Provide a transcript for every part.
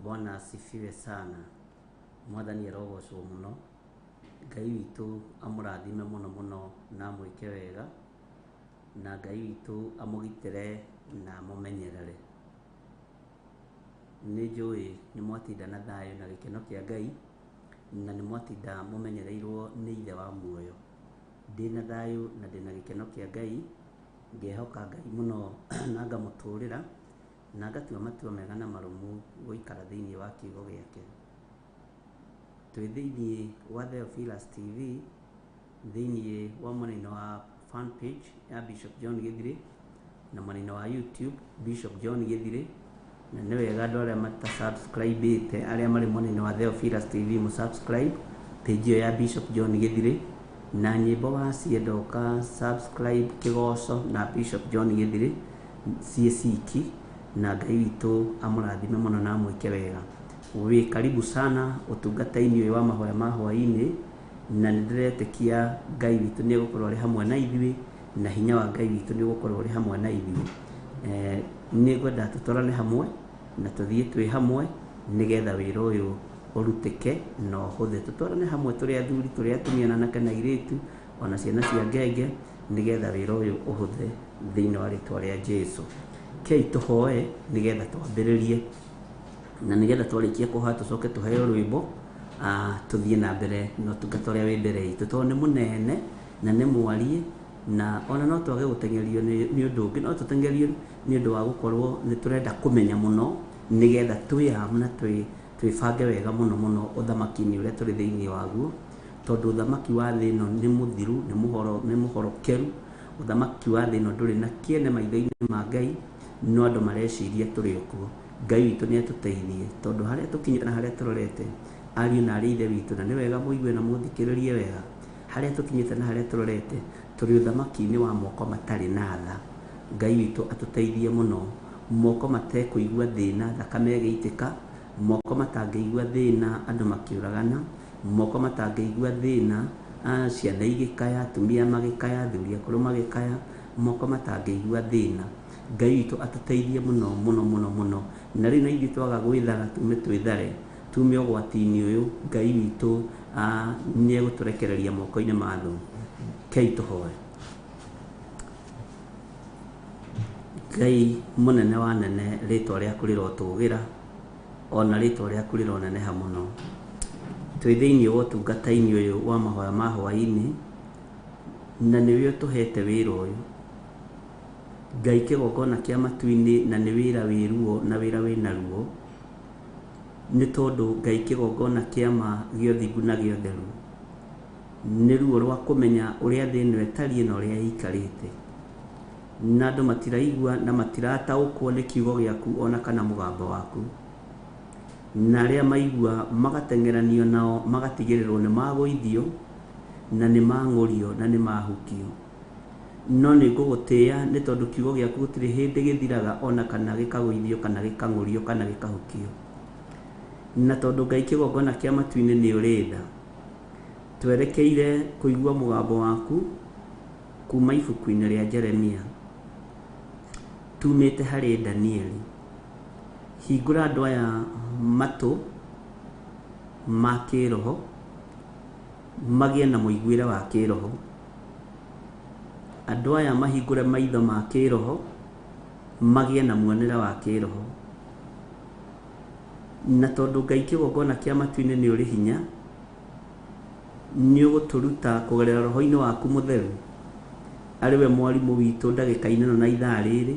Bwana asifiwe sana. Mwathani arogocwo mũno. Ngai witũ amũrathime mũno mũno na amwĩke wega, na Ngai witũ amũgitĩre na amũmenyerere. Nĩ njũĩ nĩ mwatinda na thayũ na gĩkeno kĩa Ngai, na nĩ mwatinda mũmenyereirwo nĩ Ithe wa muoyo. Ndĩna thayũ na ndĩna gĩkeno kĩa Ngai, ngehoka Ngai mũno na ngamũtũrĩra, na ngatua matua mega na marũmu gũikara thĩinĩ wa kiugo gĩake. Twĩ thĩinĩ wa Theophilus TV, thĩinĩ wa mwena-inĩ wa fan page ya Bishop John Gĩthirĩ, na mwena-inĩ wa YouTube Bishop John Gĩthirĩ. Na nĩ wega andũ arĩa mata subscribe ĩte, arĩa marĩ mwena-inĩ wa Theophilus TV, mu subscribe page ĩyo ya Bishop John Gĩthirĩ, na nyĩmbo wacienda ũka subscribe kĩgoco na Bishop John Gĩthirĩ ciĩ ciki, na Ngai witũ amũrathime mũno na amwĩke wega. Wĩ karibu sana ũtungata-inĩ ũyũ wa mahoya ma hwaĩ-inĩ, na nĩ ndĩretĩkia Ngai witũ nĩ egũkorwo arĩ hamwe na ithuĩ, na hinya wa Ngai witũ nĩ ũgũkorwo ũrĩ hamwe na ithuĩ. Nĩ ngwenda tũtwarane hamwe na tũthiĩ twĩ hamwe nĩgetha wĩra ũyũ ũrutĩke na ũhũthe. Tũtwarane hamwe tũrĩ athuri, tũrĩ atumia, na anake na airĩtu, ona ciana cia ngenge, nĩgetha wĩra ũyũ ũhũthe thĩinĩ wa rĩtwa rĩa Jesu. Kei tũhoe nĩgetha twambĩrĩrie, na nĩgetha twarĩkia kũhoya tũcoke tũheo rwĩmbo, tũthiĩ na mbere na ũtungata ũrĩa wĩ mbere itũ, tondũ nĩ mũnene na nĩ mwariĩ, na ona no twage gũteng'erio nĩ ũndũ ũngĩ, no tũteng'erio nĩ ũndũ wa gũkorwo nĩ tũrenda kũmenya mũno nĩgetha twĩyam na twĩbange wega mũno mũno ũthamaki-inĩ ũrĩa tũrĩ thĩinĩ waguo, tondũ ũthamaki wa thĩ ĩno nĩ mũthiru, nĩ mũhoro, nĩ mũhorokeru. Ũthamaki wa thĩ ĩno ndũrĩ na kĩene maitho-inĩ ma Ngai, no andũ mareciria tũrĩ o kuo. Ngai witũ nĩ atũteithie, tondũ harĩa tũkinyĩte na harĩa tũrorete, ariũ na arĩ ithe witũ, na nĩ wega mũigue na mũthikĩrĩrie wega, harĩa tũkinyĩte na harĩa tũrorete, tũrĩ ũthamaki-inĩ wa moko matarĩ na tha. Ngai witũ atũteithie mũno, moko matekũigua thĩna, thakame ĩgĩitĩka, moko matangĩigua thĩna, andũ makĩũragana, moko matangĩigua thĩna, ciana igĩkaya, atumia magĩkaya, athuri akũrũ magĩkaya, moko matangĩigua thĩna. Ngai witũ atũteithie mũno mũno mũno mũno. Na rĩu na ithuĩ twaga gwĩthara, tume twĩthare, tume ũgwati-inĩ ũyũ, Ngai witũ nĩ egũtũrekereria moko-inĩ ma thũ. Kei tũhoe. Ngai mũnene wa nene, rĩtwa rĩaku rĩrotũgĩra, ona rĩtwa rĩaku rĩroneneha mũno. Twĩ thĩinĩ wa ũtungata-inĩ ũyũ wa mahoya ma hwaĩ-inĩ, na nĩwe ũtũhete wĩra ũyũ. Ngai kĩgongona kĩa matu-inĩ, na nĩ wĩra wĩ ruo na wĩra wĩna ruo, nĩ tondũ Ngai kĩgongona kĩa ma gĩa ũthingu na gĩa ũtheru, nĩ ruo rwa kũmenya ũrĩa thĩ ĩno ĩtariĩ na ũrĩa ĩikarĩte, na andũ matiraigua na matirataũkwo nĩ kiugo gĩaku ona kana mũgambo waku, na arĩa maigua magateng'eranio nao magatigĩrĩrwo nĩ magũithio na nĩ mang'ũrio na nĩ mahukio. No nĩ ngũgũtĩĩa nĩ tondũ kiugo gĩaku gũtirĩ hĩndĩ gĩthiraga ona kana gĩkagũithio kana gĩkang'ũrio kana gĩkahukio. Na tondũ Ngai kĩgongona kĩa matu-inĩ nĩ ũrĩ tha, twerekeire kũigua mũgambo waku kuma ibuku-inĩ rĩa Jeremia, tumĩte harĩ Danieli. Hingũra andũ aya matũ ma kĩroho, magĩe na mũiguĩre wa kĩroho. Andũ aya mahingũre maitho ma kĩroho, magĩe na muonere wa kĩroho. Na tondũ Ngai kĩgongona kĩa matu-inĩ nĩ ũrĩ hinya, nĩ ũgũtũruta kũgerera roho-inĩ waku mũtheru, arĩ we mwarimũ witũ ndagĩka-inĩ ĩno na ithaa rĩrĩ,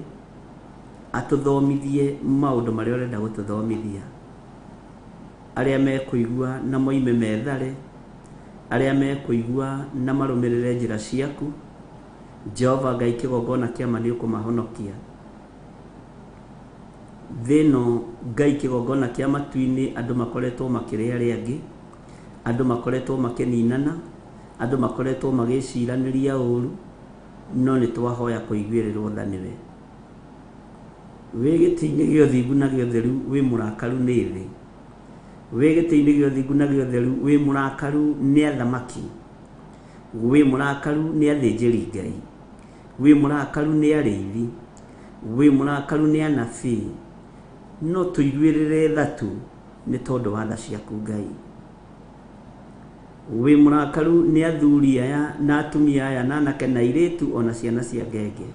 atũthomithie maũndũ marĩa ũrenda gũtũthomithia. Arĩa mekũigua na moime methare, arĩa mekũigua na marũmĩrĩre njĩra ciaku, Jehova Ngai kĩgongona kĩa ma nĩ ũkũmahonokia. Thĩ ĩno Ngai kĩgongona kĩa matu-inĩ, andũ makoretwo makĩrĩa arĩa angĩ, andũ makoretwo makĩninana, andũ makoretwo magĩciranĩria ũru, no nĩ twahoya kũiguĩrĩrwo tha nĩwe. Wĩ gĩtĩ-inĩ gĩa ũthingu na gĩa ũtheru, wĩ mũrakaru nĩ thĩ. Wĩ gĩtĩ-inĩ gĩa ũthingu na gĩa ũtheru, wĩ mũrakaru nĩ athamaki, wĩ mũrakaru nĩ athĩnjĩri Ngai, wĩ mũrakaru nĩ arĩithi, wĩ mũrakaru nĩ anabii. No tũiguĩrĩre tha tu. Nĩ tondũ wa tha ciaku Ngai. Wĩ mũrakaru nĩ athuri aya na atumia aya na anake na airĩtu o na ciana cia ngenge.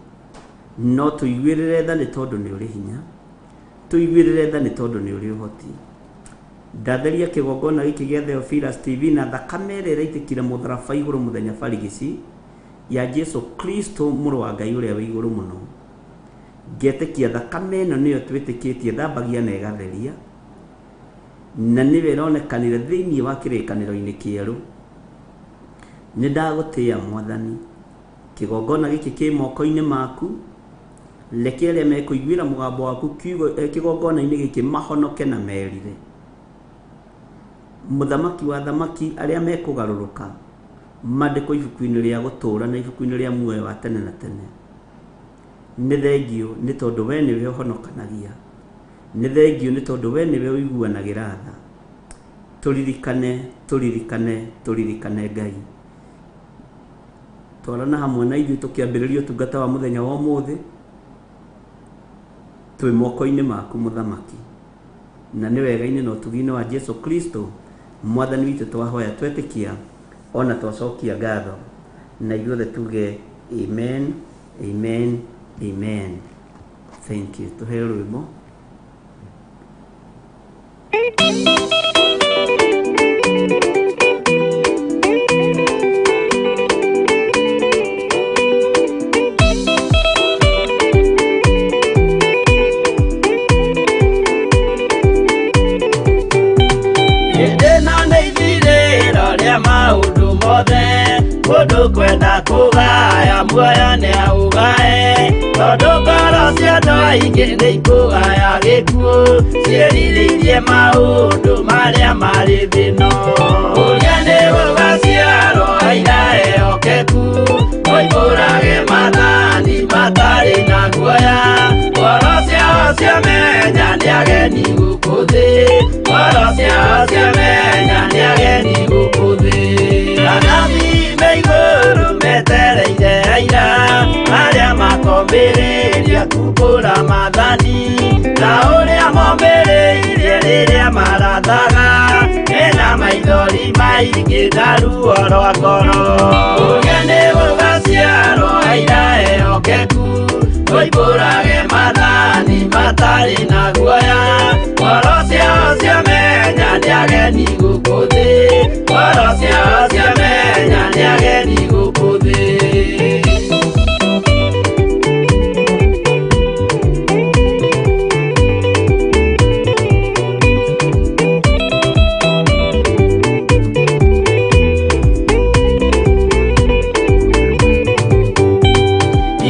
No tũiguĩrĩre tha nĩ tondũ nĩ ũrĩ hinya. Tũiguĩrĩre tha nĩ tondũ nĩ ũrĩ ũhoti. Ndatheria kĩgongona gĩkĩ gĩa Theophilus TV na thakame ĩrĩa ĩraitĩkire mũtharaba igũrũ mũthenya barigici ya Jesu Kristo mũrũ wa Ngai ũrĩa wĩ igũrũ mũno. Ngetĩkia thakame ĩno nĩyo twĩtĩkĩtie thambagia na ĩgatheria. Na nĩyo ĩronekanire thĩinĩ wa kĩrĩkanĩro-inĩ kĩerũ. Nĩ ndagũtĩa Mwathani. Kĩgongona gĩkĩ kĩ moko-inĩ maku. Reke arĩa mekũiguĩra mũgambo waku kĩgongona-inĩ gĩkĩ mahonoke na merire. Mũthamaki wa athamaki arĩa mekũgarũrũka mandĩkwo ibuku-inĩ rĩa gũtũũra na ibuku-inĩ rĩa muoyo wa tene na tene. Nĩ thengiũ nĩ tondũ we nĩwe ũhonokanagia. Nĩ thengiũ nĩ tondũ we nĩwe ũiguanagĩra tha. Tũririkane, tũririkane, tũririkane Ngai. Twarana hamwe na ithuĩ tũkĩambĩrĩria ũtungata wa mũthenya wa ũmũthĩ. Twĩ moko-inĩ maku Mũthamaki. Na nĩ wega-inĩ na ũtugi-inĩ wa Jesu Kristo Mwathani witũ twahoya twetĩkia ona twacokia ngatho. Na ithuothe tuge amen, amen, amen. Thank you. Tuheo rwĩmbo. Hĩndĩ ĩno nĩ ithirĩro rĩa maũndũ mothe, mũndũ kwenda kũgaya muoyo nĩ aũgae, tondũ ngoro cia andũ aingĩ nĩ ikũgaya gĩkuũ, ciĩrirĩirie maũndũ marĩa marĩ thĩ ĩno. Ũrĩa nĩ gũgaciarwo aira ehokeku, moimbũrage maathani matarĩ na guoya, ngoro ciao ciamenya nĩ ageni gũkũ thĩ, ngoro ciao ciamenya nĩ ageni gũkũ thĩ. Anabii me igũrũ metereire aira, arĩa makombĩrĩria kumbũra maathani, ta ũrĩa mombĩrĩirie rĩrĩa marathaga, mena maithori maingĩ na ruo rwa ngoro. Ũrĩa nĩ gũgaciarwo aira ehokeku, moimbũrage maathani matarĩ na guoya, ngoro ciao ciamenya nĩ ageni gũkũ thĩ, ngoro ciao ciamenya nĩ ageni gũkũ thĩ.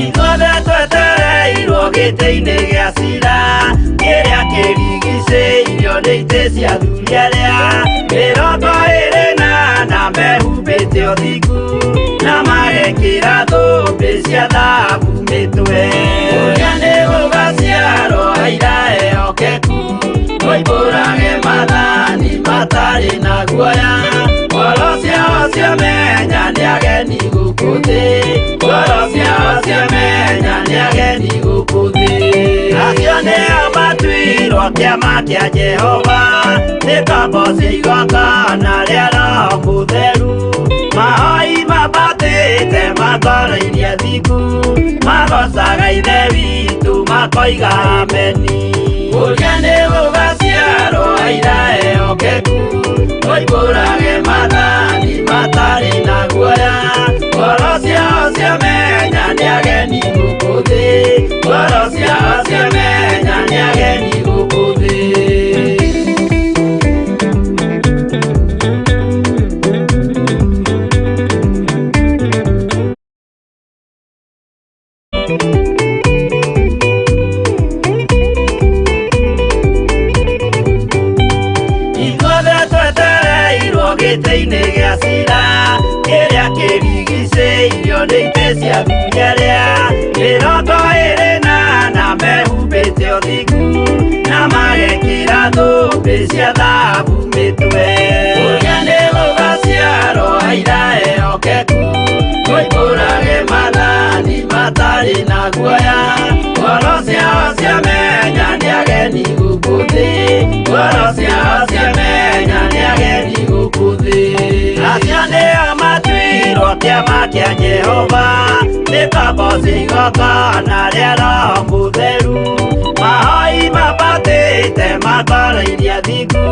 Ithuothe twetereirwo gĩtĩ-inĩ gĩa cira, kĩrĩa kĩrigicĩirio nĩ itĩ cia athuri arĩa mĩrongo ĩrĩ na ana mehumbĩte ũthingu, na magekĩra thũmbĩ cia thahabu mĩtwe. Ũrĩa nĩ gũgaciarwo aira ehokeku, moimbũrage maathani matarĩ na guoya, ngoro ciao ciamenya nĩ ageni gũkũ thĩ, ngoro ciao ciamenya nĩ ageni gũkũ thĩ. Acio nĩo matuirwo kĩama kĩa Jehova, nĩ ngombo cia igongona rĩa Roho Mũtheru, mahoi mambatĩte makoro-inĩ athingu, magocaga Ithe witũ makoiga ameni. Ũrĩa nĩ gũgaciarwo aira ehokeku, moimbũrage maathani matarĩ na guoya, ngoro ciao ciamenya nĩ ageni gũkũ thĩ, ngoro ciao ciamenya nĩ ageni gũkũ thĩ. Ithuothe twetereirwo gĩtĩ-inĩ gĩa cira, kĩrĩa kĩrigicĩirio nĩ itĩ cia athuri arĩa mĩrongo ĩrĩ na ana mehumbĩte ũthingu, na magekĩra thũmbĩ cia thahabu mĩtwe. Ũrĩa nĩ gũgaciarwo aira ehokeku, moimbũrage maathani matarĩ na guoya, ngoro ciao ciamenya nĩ ageni gũkũ thĩ, ngoro ciao. Kĩama kĩa Jehova nĩ kaboci igongona rĩa Roho Mũtheru. Mahoi mabatĩte matwarairie thingu,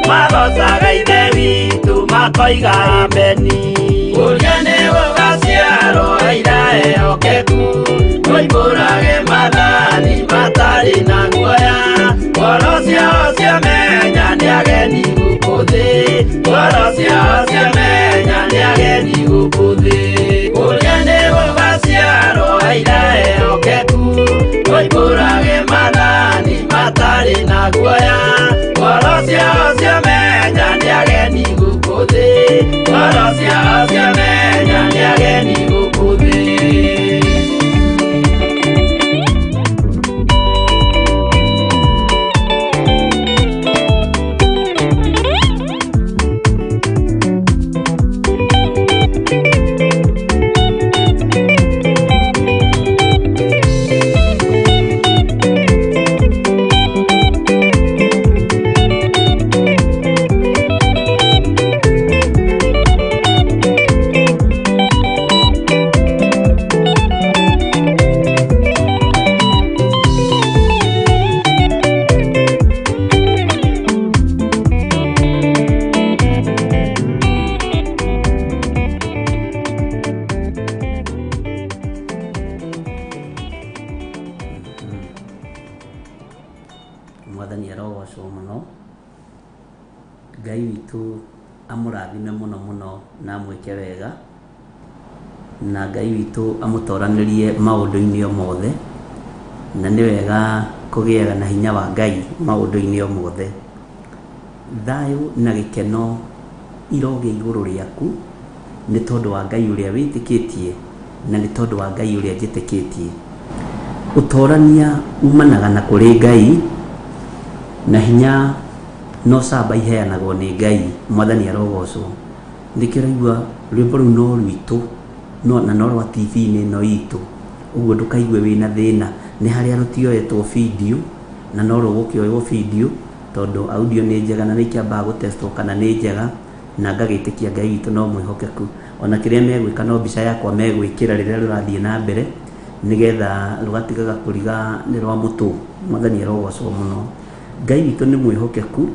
magocaga Ithe witũ makoiga ameni. Ũrĩa nĩ gũgaciarwo aira ehokeku, moimbũrage maathani matarĩ na guoya. Ngoro ciao ciamenya nĩ ageni gũkũ thĩ, ngoro ciao ciamenya nĩ ageni gũkũ thĩ. Ũrĩa nĩ gũgaciarwo aira ehokeku, moimbũrage maathani matarĩ na guoya. Ngoro ciao ciamenya nĩ ageni gũkũ thĩ, ngoro ciao ciamenya nĩ ageni gũkũ thĩ. Mwathani arogocwo mũno. Ngai witũ amũrathime mũno mũno na amwĩke wega, na Ngai witũ amũtoranĩrie maũndũ-inĩ o mothe, na nĩ wega kũgĩaga na hinya wa Ngai maũndũ-inĩ o mothe. Thayũ na gĩkeno irogĩa igũrũ rĩaku nĩ tondũ wa Ngai ũrĩa wĩtĩkĩtie na nĩ tondũ wa Ngai ũrĩa njĩtĩkĩtie. Ũtorania umanaga na kũrĩ Ngai, na hinya na ũcamba iheanagwo nĩ Ngai. Mwathani arogocwo. Nĩkĩo ũraigua rwĩmbo rũu no rwitũ no na no rwa TV-inĩ ĩno itũ, ũguo ndũkaigue wĩna thĩna. Nĩ harĩa rũtioetwo video na no rũgũkĩoywo video tondũ audio nĩ njega na nĩ ikĩambaga gũtestwo kana nĩ njega, na ngagĩtĩkia Ngai witũ no mwĩhokeku. Ona kĩrĩa megwĩka no mbica yakwa megwĩkĩra rĩrĩa rũrathiĩ na mbere, nĩgetha rũgatigaga kũriga nĩ rwa mũtũ. Mwathani arogocwo mũno. Ngai witũ nĩ mwĩhokeku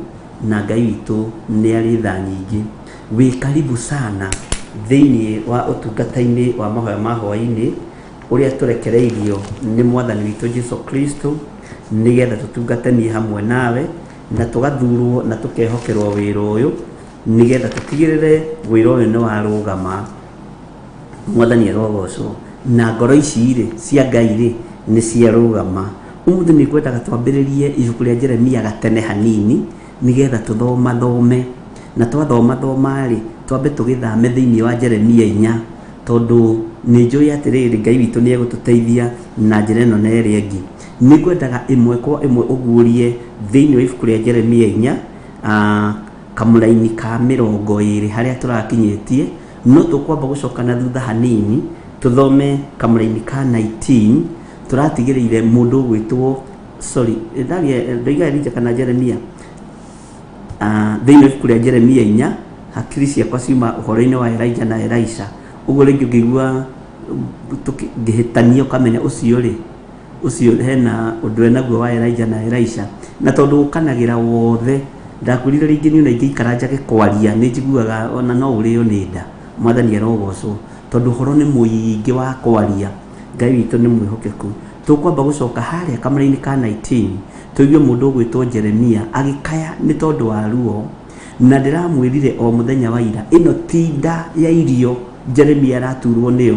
na Ngai witũ nĩ arĩ tha nyingĩ. Wĩ karibu sana thĩinĩ wa ũtungata-inĩ wa mahoya ma hwaĩ-inĩ ũrĩa tũrekereirio nĩ Mwathani witũ Jesu Kristo, nĩgetha tũtungatanie hamwe nawe na tũgathurwo na tũkehokerwo wĩra ũyũ, nĩgetha tũtigĩrĩre wĩra ũyũ nĩ warũgama. Mwathani arogocwo. Na ngoro ici rĩ cia Ngai rĩ nĩ ciarũgama. Ũmũthĩ nĩ ngwendaga twambĩrĩrie ibuku rĩa Jeremia gatene hanini, nĩgetha tũthomathome, na twathomathoma rĩ, twambe tũgĩthame thĩinĩ wa Jeremia inya, tondũ nĩ njũĩ atĩrĩrĩ, Ngai witũ nĩ egũtũteithia na njĩra ĩno na ĩrĩa ĩngĩ. Nĩ ngwendaga ĩmwe kwa ĩmwe ũguũrie thĩinĩ wa ibuku rĩa Jeremia inya, kamũraini ka 20 harĩa tũrakinyĩtie, no tũkwamba gũcoka na thutha hanini tũthome kamũraini ka 19. Tũratigĩrĩire mũndũ ũgwĩtwo, sorry, ndoiga Elija kana Jeremia, thĩinĩ wa ibuku rĩa Jeremia inya. Hakiri ciakwa ciuma ũhoro-inĩ wa Elijah na Elisha, ũguo rĩngĩ ũngĩigua ngĩhĩtania ũkamenya ũcio rĩ, ũcio hena ũndũ enaguo wa Elijah na Elisha. Na tondũ ũkanagĩra wothe, ndakwĩrire rĩngĩ niĩ ona ingĩikara njage kwaria nĩ njiguaga ona no ũrĩo nĩ nda. Mwathani arogocwo, tondũ ũhoro nĩ mũingĩ wa kwaria. Ngai witũ nĩ mwĩhokeku. Tũkwamba gũcoka harĩa kamũra-inĩ ka 19, tũigue mũndũ ũgwĩtwo Jeremia agĩkaya nĩ tondũ wa ruo. Na ndĩramwĩrire o mũthenya wa ira, ĩno ti nda ya irio Jeremia araturwo nĩyo.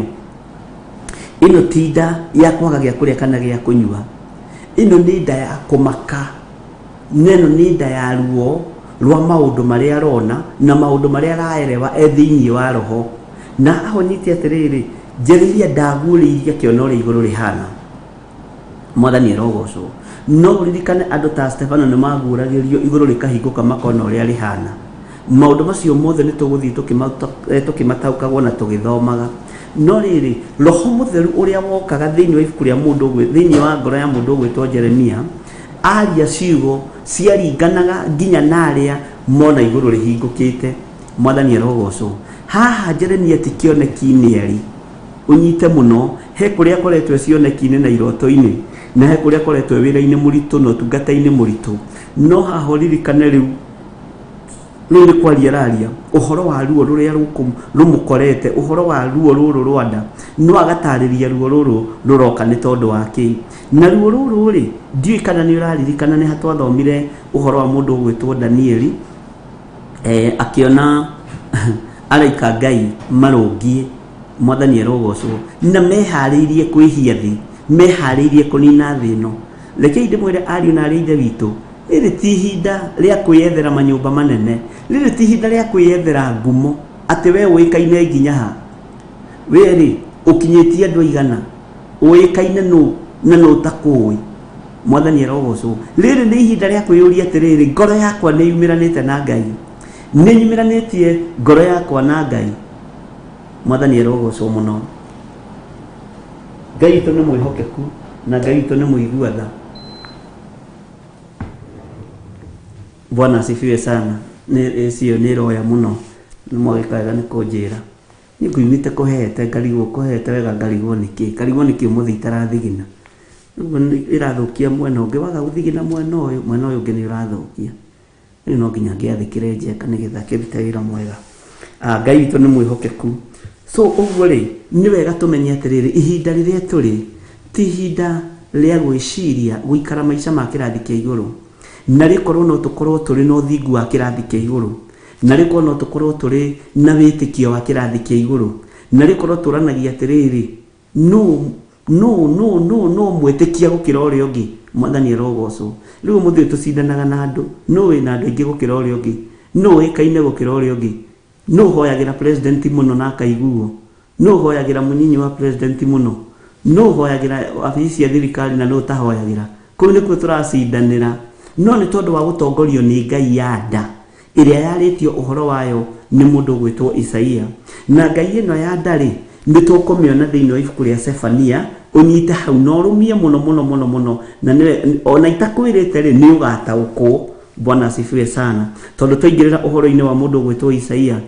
Ĩno ti nda ya kwaga gĩa kũrĩa kana gĩa kũnyua. Ĩno nĩ nda ya kũmaka, na ĩno nĩ nda ya ruo rwa maũndũ marĩa arona na maũndũ marĩa araerewa e thĩinĩ wa roho. Na aho nyite atĩrĩrĩ, Jeremia ndaguũrĩirie akĩona ũrĩa igũrũ rĩhana. Mwathani arogocwo. No ũririkane andũ ta Stefano nĩ maguũragĩrio igũrũ rĩkahingũka makona ũrĩa rĩhana. Maũndũ macio mothe nĩ tũgũthiĩ tũkĩmataũkagwo na tũgĩthomaga. No rĩrĩ, Roho Mũtheru ũrĩa wokaga thĩinĩ wa ibuku rĩa mũndũ, thĩinĩ wa ngoro ya mũndũ ũgwĩtwo Jeremia, aria ciugo ciaringanaga nginya na arĩa mona igũrũ rĩhingũkĩte. Mwathani arogocwo. Haha Jeremia ti kĩoneki-inĩ arĩ, ũnyite mũno, he kũrĩa akoretwo e cioneki-inĩ na iroto-inĩ, na he kũrĩa akoretwo e wĩra-inĩ mũritũ na ũtungata-inĩ mũritũ. No haha ũririkane rĩu, rĩu nĩ kwaria araria ũhoro wa ruo rũrĩa rũmũkorete, ũhoro wa ruo rũrũ rwa nda, no agatarĩria ruo rũrũ rũroka nĩ tondũ wa kĩĩ. Na ruo rũrũ rĩ, ndiũĩ kana nĩ ũraririkana nĩ ha twathomire ũhoro wa mũndũ ũgwĩtwo Danieli, akĩona araika Ngai marũngiĩ, mwathani arogocwo, na meharĩirie kwĩhia thĩ, meharĩirie kũnina thĩ ĩno. Rekei ndĩmwĩre ariũ na arĩ a ithe witũ, rĩrĩ ti ihinda rĩa kwĩyethera manyũmba manene, rĩrĩ ti ihinda rĩa kwĩyethera ngumo, atĩ we ũĩkaine nginya ha, we rĩ ũkinyĩtie andũ aigana, ũĩkaine nũ na nũ ũtakũĩ. Mwathani arogocwo. Rĩrĩ nĩ ihinda rĩa kwĩyũria atĩrĩrĩ, ngoro yakwa nĩ yumĩranĩte na Ngai, nĩ nyumĩranĩtie ngoro yakwa na Ngai. Mwathani arogocwo mũno. Ngai witũ nĩ mwĩhokeku na Ngai witũ nĩ mũigua tha. Bwana asifiwe sana. Nĩ ĩcio nĩ ĩroya mũno, nĩ mwagĩka wega nĩ kũnjĩra. Niĩ nguimĩte kũhete ngarigwo kũhete wega ngarigwo nĩkĩ, ngarigwo nĩkĩ ũmũthĩ itarathigina. Ũguo ĩrathũkia mwena ũngĩ, waga gũthigina mwena ũyũ, mwena ũyũ ũngĩ nĩ ũrathũkia. Rĩu no nginya ngĩathĩkĩre Njeka nĩgetha akĩrute wĩra mwega. Ngai witũ nĩ mwĩhokeku. So ũguo rĩ, nĩ wega tũmenye atĩrĩrĩ, ihinda rĩrĩa tũrĩ, ti ihinda rĩa gwĩciria gũikara maica ma kĩrathi kĩa igũrũ. Na rĩkorwo no tũkorwo tũrĩ na ũthingu wa kĩrathi kĩa igũrũ, na rĩkorwo no tũkorwo tũrĩ na wĩtĩkio wa kĩrathi kĩa igũrũ, na rĩkorwo tũranagia atĩrĩrĩ, nũ nũ nũ nũ nũ mwĩtĩkia gũkĩra ũrĩa ũngĩ, mwathani arogocwo. Rĩu ũmũthĩ ũyũ tũcindanaga na andũ, nũ wĩna andũ aingĩ gũkĩra ũrĩa ũngĩ, nũ ũĩkaine gũkĩra ũrĩa ũngĩ, nũ ũhoyagĩra president mũno na akaiguo, nũ ũhoyagĩra mũnyinyi wa president mũno, nũ ũhoyagĩra wabici cia thirikari na nũ ũtahoyagĩra. Kũu nĩkuo tũracindanĩra, no nĩ tondũ wa gũtongorio nĩ Ngai ya nda ĩrĩa yarĩtio ũhoro wayo nĩ mũndũ ũgwĩtwo Isaia. Na Ngai ĩno ya nda-rĩ, nĩ tũkũmĩona thĩinĩ wa ibuku rĩa Sefania, ũnyite hau na ũrũmie mũno mũno mũno mũno, na nĩwe ona itakwĩrĩte rĩ, nĩ ũgataũkwo. Bwana asifiwe sana. Tondũ twaingĩrĩra ũhoro-inĩ wa mũndũ ũgwĩtwo Isaia,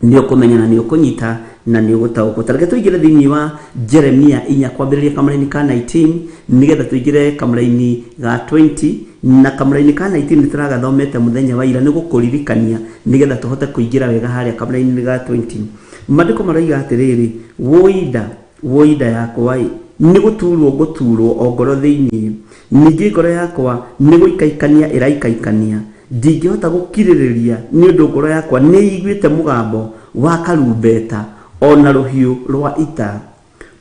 nĩ ũkũmenya na nĩ ũkũnyita na nĩ ũgũtaũkwo. Ta reke tũingĩre thĩinĩ wa Jeremia inya kwambĩrĩria kamũraini ka 19 nĩgetha tũingĩre kamũraini ga 20 na kamũraini ka 19 nĩ tũragathomete mũthenya wa ira, nĩ gũkũririkania nĩgetha tũhote kũingĩra wega harĩa kamũraini ga 20. Maandĩko maroiga atĩrĩrĩ, wũi nda, wũi nda yakwa ĩ, nĩ gũturwo ngũturwo o ngoro thĩinĩ, ningĩ ngoro yakwa nĩ gũikaikania ĩraikaikania, ndingĩhota gũkirĩrĩria, nĩ ũndũ ngoro yakwa nĩĩiguĩte mũgambo wa karumbeta, o na rũhiũ rwa ita.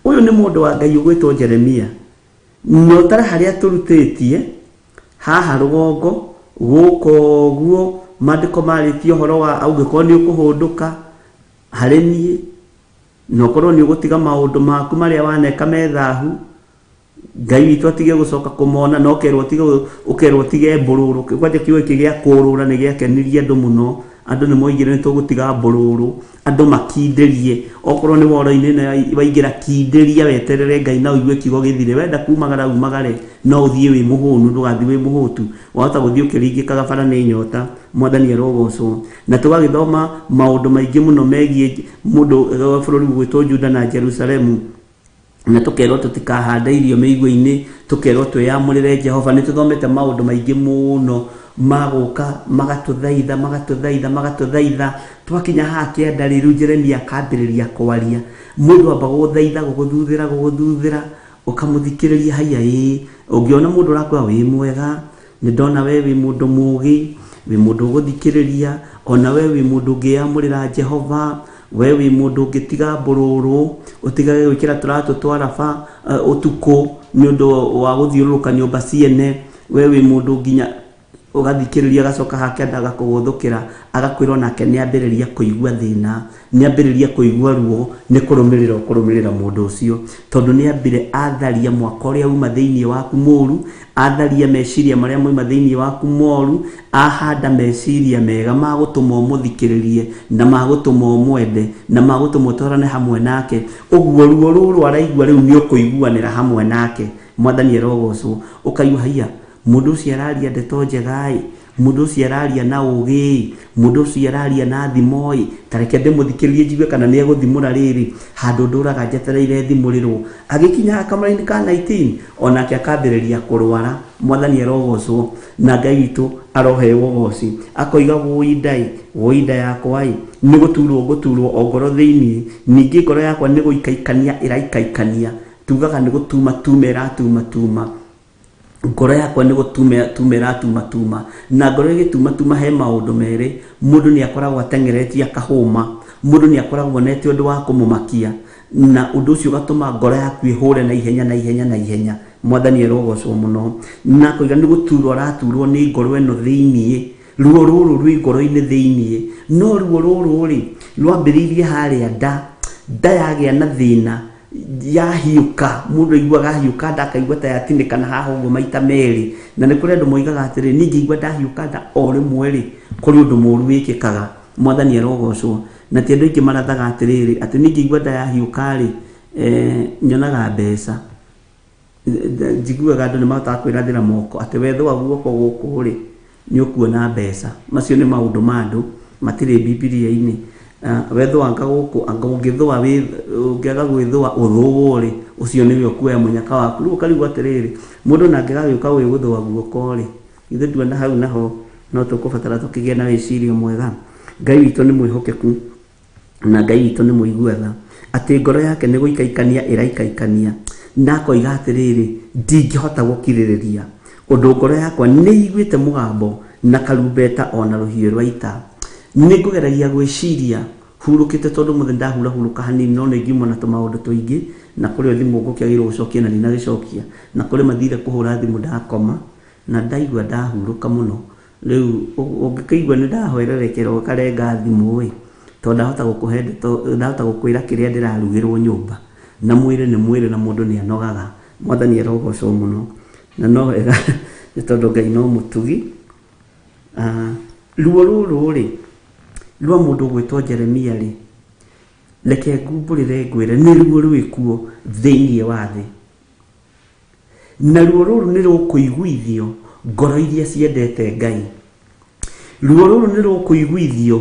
Ũyũ nĩ mũndũ wa Ngai ũgwĩtwo Jeremia, na ũtare harĩa tũrutĩtie, haha rũgongo, gũkũ ũguo, maandĩko marĩtie ũhoro wa ũngĩkorwo nĩ ũkũhũndũka harĩ niĩ, na ũkorwo nĩ ũgũtiga maũndũ maku marĩa waneka me thahu, Ngai witũ atige gũcoka kũmona, na ũkerwo ũtige, ũkerwo ũtige mbũrũrũ. Kwanja kiugo gĩkĩ gĩa kũũrũra nĩ gĩakenirie andũ mũno. Andũ nĩ moigire nĩ tũgũtiga mbũrũrũ, andũ makindĩrie. Okorwo nĩ woro-inĩ ĩno waingĩra, kindĩria weterere Ngai na ũigue kiugo gĩthire. Wenda kumagara umagare, no ũthiĩ wĩ mũhũnu, ndũgathiĩ wĩ mũhũtu. Wahota gũthiĩ ũkĩringĩkaga bara nĩ nyota. Mwathani arogocwo. Na tũgagĩthoma maũndũ maingĩ mũno megiĩ mũndũ bũrũri ũgwĩtwo Juda na Jerusalemu. Na tũkerwo tũtikahande irio mĩigua-inĩ, tũkerwo twĩyamũrĩre Jehova. Nĩ tũthomete maũndũ maingĩ mũno ma gũka magatũthaitha, magatũthaitha, magatũthaitha. Twakinya haha kĩanda rĩ, rĩu Jeremia akambĩrĩria kwaria. Mũndũ amba gũgũthaitha, gũgũthuthĩra, gũgũthuthĩra, ũkamũthikĩrĩria haiya ĩĩ. Ũngĩona mũndũ ũrakwĩra wĩ mwega, nĩ ndona we wĩ mũndũ mũũgĩ, wĩ mũndũ ũgũthikĩrĩria, ona we wĩ mũndũ ũngĩyamũrĩra Jehova, we wĩ mũndũ ũngĩtiga mbũrũrũ, ũtigage gwĩkĩra tũratũ twa raba ũtukũ nĩ ũndũ wa gũthiũrũrũka nyũmba ciene, we wĩ mũndũ nginya ũgathikĩrĩria agacoka hake agakũgũthũkĩra, agakwĩra onake nĩ ambĩrĩria kũigua thĩna, nĩ ambĩrĩria kũigua ruo nĩ kũrũmĩrĩra ũkũrũmĩrĩra mũndũ ũcio, tondũ nĩ ambire atharia mwaka ũrĩa uma thĩinĩ waku mũru, atharia meciria marĩa moima thĩinĩ waku moru, ahanda meciria mega ma gũtũma ũmũthikĩrĩrie, na ma gũtũma ũmwende, na ma gũtũma ũtwarane hamwe nake. Ũguo ruo rũrũ araigua rĩu nĩ ũkũiguanĩra hamwe nake. Mwathani arogocwo. Ũkaigua haiya, mũndũ ũcio araria ndeto njega ĩ, Mũndũ ũcio araria na ũgĩ, mũndũ ũcio araria na thimo ĩ, ta reke ndĩmũthikĩrĩrie njigue kana nĩ egũthimũra rĩrĩ, handũ ndũraga njetereire thimũrĩrwo. Agĩkinya kamũraini ka 19, onake akambĩrĩria kũrwara. Mwathani arogocwo na Ngai witũ aroheo ũgoci. Akoiga wũi ndaĩ, wũi nda yakwa ĩ, nĩ gũturwo ngũturwo o ngoro thĩinĩ, ningĩ ngoro yakwa nĩ gũikaikania ĩraikaikania, tugaga nĩ gũtuma tuma ĩratuma tuma. Ngoro yakwa nĩ gũtuma tuma ĩratuma tuma. Na ngoro ĩgĩtuma tuma he maũndũ merĩ, mũndũ nĩ akoragwo ateng'eretie akahũma, mũndũ nĩ akoragwo onete ũndũ wa kũmũmakia, na ũndũ ũcio ũgatũma ngoro yaku ĩhũre na ihenya na ihenya na ihenya. Mwathani arogocwo mũno. Na akoiga nĩ gũturwo araturwo nĩ ngoro ĩno thĩiniĩ, ruo rũrũ rwĩ ngoro-inĩ thĩiniĩ. No ruo rũrũ rĩ, rwambĩrĩirie harĩa nda, nda yagĩa na thĩna, yahiũka, mũndũ aiguaga ahiũka nda akaigua ta yatinĩkana haha ũguo maita merĩ. Na nĩ kũrĩ andũ moigaga atĩrĩ, niĩ ingĩigua ndahiũka nda o rĩmwe rĩ, kũrĩ ũndũ mũru wĩkĩkaga. Mwathani arogocwo. Na ti andũ aingĩ marathaga atĩrĩrĩ, atĩ niĩ ingĩigua nda yahiũka rĩ, nyonaga mbeca. Njiguaga andũ nĩ mahotaga kwĩrathĩra moko atĩ wethũa guoko gũkũ rĩ, nĩ ũkuona mbeca. Macio nĩ maũndũ ma andũ, matirĩ Bibilia-inĩ. Wethũa anga gũkũ, anga ũngĩthũa ũngĩaga gwĩthũa ũthũo rĩ, ũcio nĩwe ũkuoya mũnyaka waku. Rĩu ũkarigwo atĩrĩrĩ, mũndũ nangĩ agagĩũka gwĩgũthũa guoko rĩ, ithuĩ nduona hau naho no tũkũbatara tũkĩgĩe na wĩcirio mwega. Ngai witũ nĩ mwĩhokeku na Ngai witũ nĩ mũigua tha, atĩ ngoro yake nĩ gũikaikania ĩraikaikania, na akoiga atĩrĩrĩ, ndingĩhota gũkirĩrĩria ũndũ ngoro yakwa nĩ iguĩte mũgambo na karumbeta o na rũhiũ rwa ita. Nĩ ngũgeragia gwĩciria hurũkĩte tondũ mũthĩ ndahurahurũka hanini, no nĩ ngiumwo na tũmaũndũ tũingĩ, na kũrĩ o thimũ ngũkĩagĩrĩirwo gũcokia na ndinagĩcokia, na kũrĩ mathire kũhũra thimũ ndakoma, na ndaigua ndahurũka mũno. Rĩu ũngĩkĩigua nĩ ndahwererekera ũkarenga thimũ ĩ, tondũ ndahota gũkũhe ndeto, ndahota gũkwĩra kĩrĩa ndĩrarugĩrwo nyũmba, na mwĩrĩ nĩ mwĩrĩ na mũndũ nĩ anogaga. Mwathani arogocwo mũno. Na no wega nĩ tondũ Ngai no mũtugi. Ruo rũrũ rĩ, rwa mũndũ ũgwĩtwo Jeremia rĩ, reke ngumbũrĩre ngwĩre nĩ ruo rwĩkuo thĩiniĩ wa thĩ. Na ruo rũrũ nĩ rũkũiguithio ngoro iria ciendete Ngai. Ruo rũrũ nĩ rũkũiguithio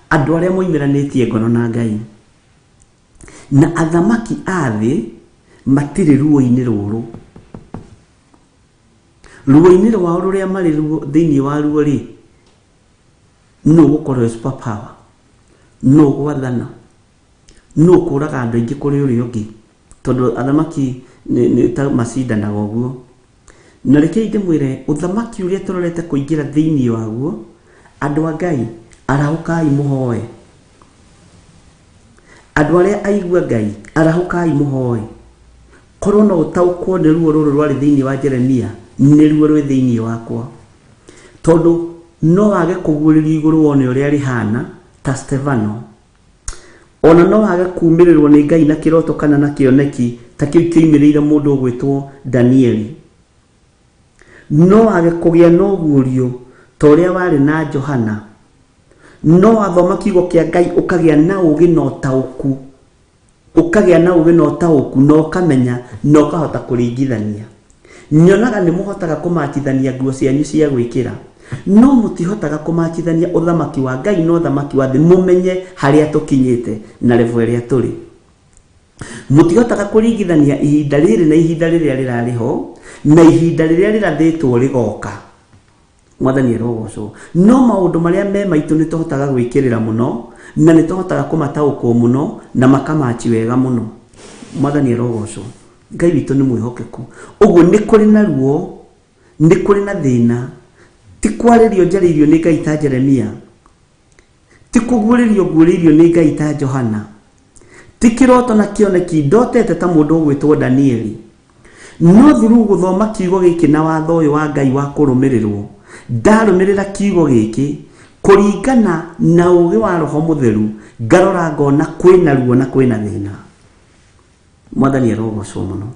andũ arĩa moimĩranĩtie ngoro na Ngai. Na athamaki a thĩ matirĩ ruo-inĩ rũrũ. Ruo-inĩ rwao rũrĩa marĩ ruo thĩinĩ wa ruo rĩ, nũ ũgũkorwo e super power, nũ ũgwathana, nũ ũkũraga andũ aingĩ kũrĩ ũrĩa ũngĩ, tondũ athamaki nĩ ta macindanaga ũguo. Na rekei ndĩmwĩre, ũthamaki ũrĩa tũrorete kũingĩra thĩinĩ waguo, andũ a Ngai, arahũkai mũhoe. Andũ arĩa aigua Ngai, arahũkai mũhoe. Korwo no ũtaũkwo nĩ ruo rũrũ rwarĩ thĩinĩ wa Jeremia, nĩ ruo rwĩ thĩinĩ wakwa. Tondũ no wage kũguũrĩrio igũrũ wone ũrĩa rĩhana ta Stefano. Ona no wage kumĩrĩrwo nĩ Ngai na kĩroto kana na kĩoneki ta kĩu kĩoimĩrĩire mũndũ ũgwĩtwo Danieli. No wage kũgĩa na ũguũrio ta ũrĩa warĩ na Johana. No wathoma kiugo kĩa Ngai ũkagĩa na ũũgĩ na ũtaũku, ũkagĩa na ũũgĩ na ũtaũku na ũkamenya na ũkahota kũringithania. Nyonaga nĩ mũhotaga kũmatithania nguo cianyu cia gwĩkĩra, no mũtihotaga kũmatithania ũthamaki wa Ngai na ũthamaki wa thĩ, mũmenye harĩa tũkinyĩte na level ĩrĩa tũrĩ. Mũtihotaga kũringithania ihinda rĩrĩ na ihinda rĩrĩa rĩrarĩ ho na ihinda rĩrĩa rĩrathĩtwo rĩgoka. Mwathani arogocwo. No maũndũ marĩa me maitũ nĩ tũhotaga gwĩkĩrĩra mũno na nĩ tũhotaga kũmataũkwo mũno na makamachi wega mũno. Mwathani arogocwo. Ngai witũ nĩ mwĩhokeku. Ũguo nĩ kũrĩ na ruo, nĩ kũrĩ na thĩna. Ti kwarĩrio njarĩirio nĩ Ngai ta Jeremia. Ti kũguũrĩrio nguũrĩirio nĩ Ngai ta Johana. Ti kĩroto na kĩoneki ndotete ta mũndũ ũgwĩtwo Danieli. No through gũthoma kiugo gĩkĩ na watho ũyũ wa Ngai wa kũrũmĩrĩrwo, ndarũmĩrĩra kiugo gĩkĩ kũringana na ũũgĩ wa Roho Mũtheru, ngarora ngona kwĩna ruo na kwĩna thĩna. Mwathani arogocwo mũno.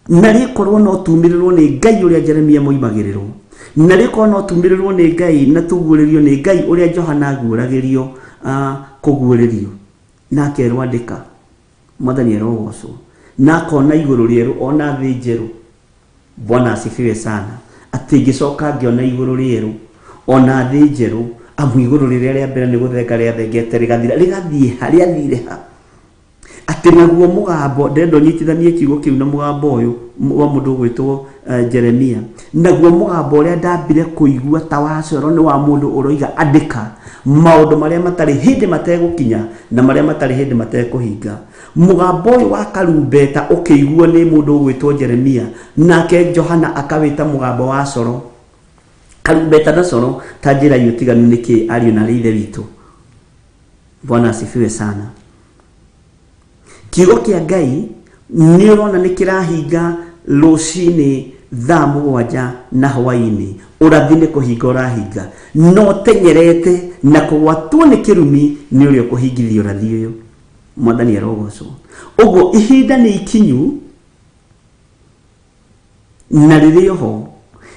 Na rĩkorwo no tumĩrĩrwo nĩ Ngai ũrĩa Jeremia moimagĩrĩrwo, na rĩkorwo no tumĩrĩrwo nĩ Ngai na tuguũrĩrio nĩ Ngai ũrĩa Johana aguũragĩrio, kũguũrĩrio na akerwo andĩka. Mwathani arogocwo. Na akona igũrũ rĩerũ ona thĩ njerũ. Bwana asifiwe sana. Atĩ ngĩcoka ngĩona igũrũ rĩerũ Ona thĩ njerũ, amu igũrũ rĩrĩa rĩa mbere nĩ gũthenga rĩathengete rĩgathira, rĩgathiĩ ha? Rĩathire ha? Atĩ naguo mũgambo, ndĩrenda ũnyitithanie kiugo kĩu na mũgambo ũyũ wa mũndũ ũgwĩtwo Jeremia. Naguo mũgambo ũrĩa ndambire kũigua ta wa coro nĩ wa mũndũ ũroiga andĩka maũndũ marĩa matarĩ hĩndĩ mategũkinya na marĩa matarĩ hĩndĩ matekũhinga. Mũgambo ũyũ wa karumbeta ũkĩiguo nĩ mũndũ ũgwĩtwo Jeremia, nake Johana akawĩta mũgambo wa coro. Karumbeta na coro, ta njĩrai ũtiganu nĩ kĩĩ ariũ na aarĩ a Ithe witũ? Bwana asifiwe sana. Kiugo kĩa Ngai nĩ ũrona nĩ kĩrahinga rũcinĩ thaa mũgwanja na hwainĩ, ũrathi nĩ kũhinga ũrahinga, na ũteng'erete na kũgwatwo nĩ kĩrumi nĩ ũrĩa ũkũhingithia ũrathi ũyũ. Mwathani arogocwo. Ũguo ihinda nĩ ikinyu na rĩrĩ oho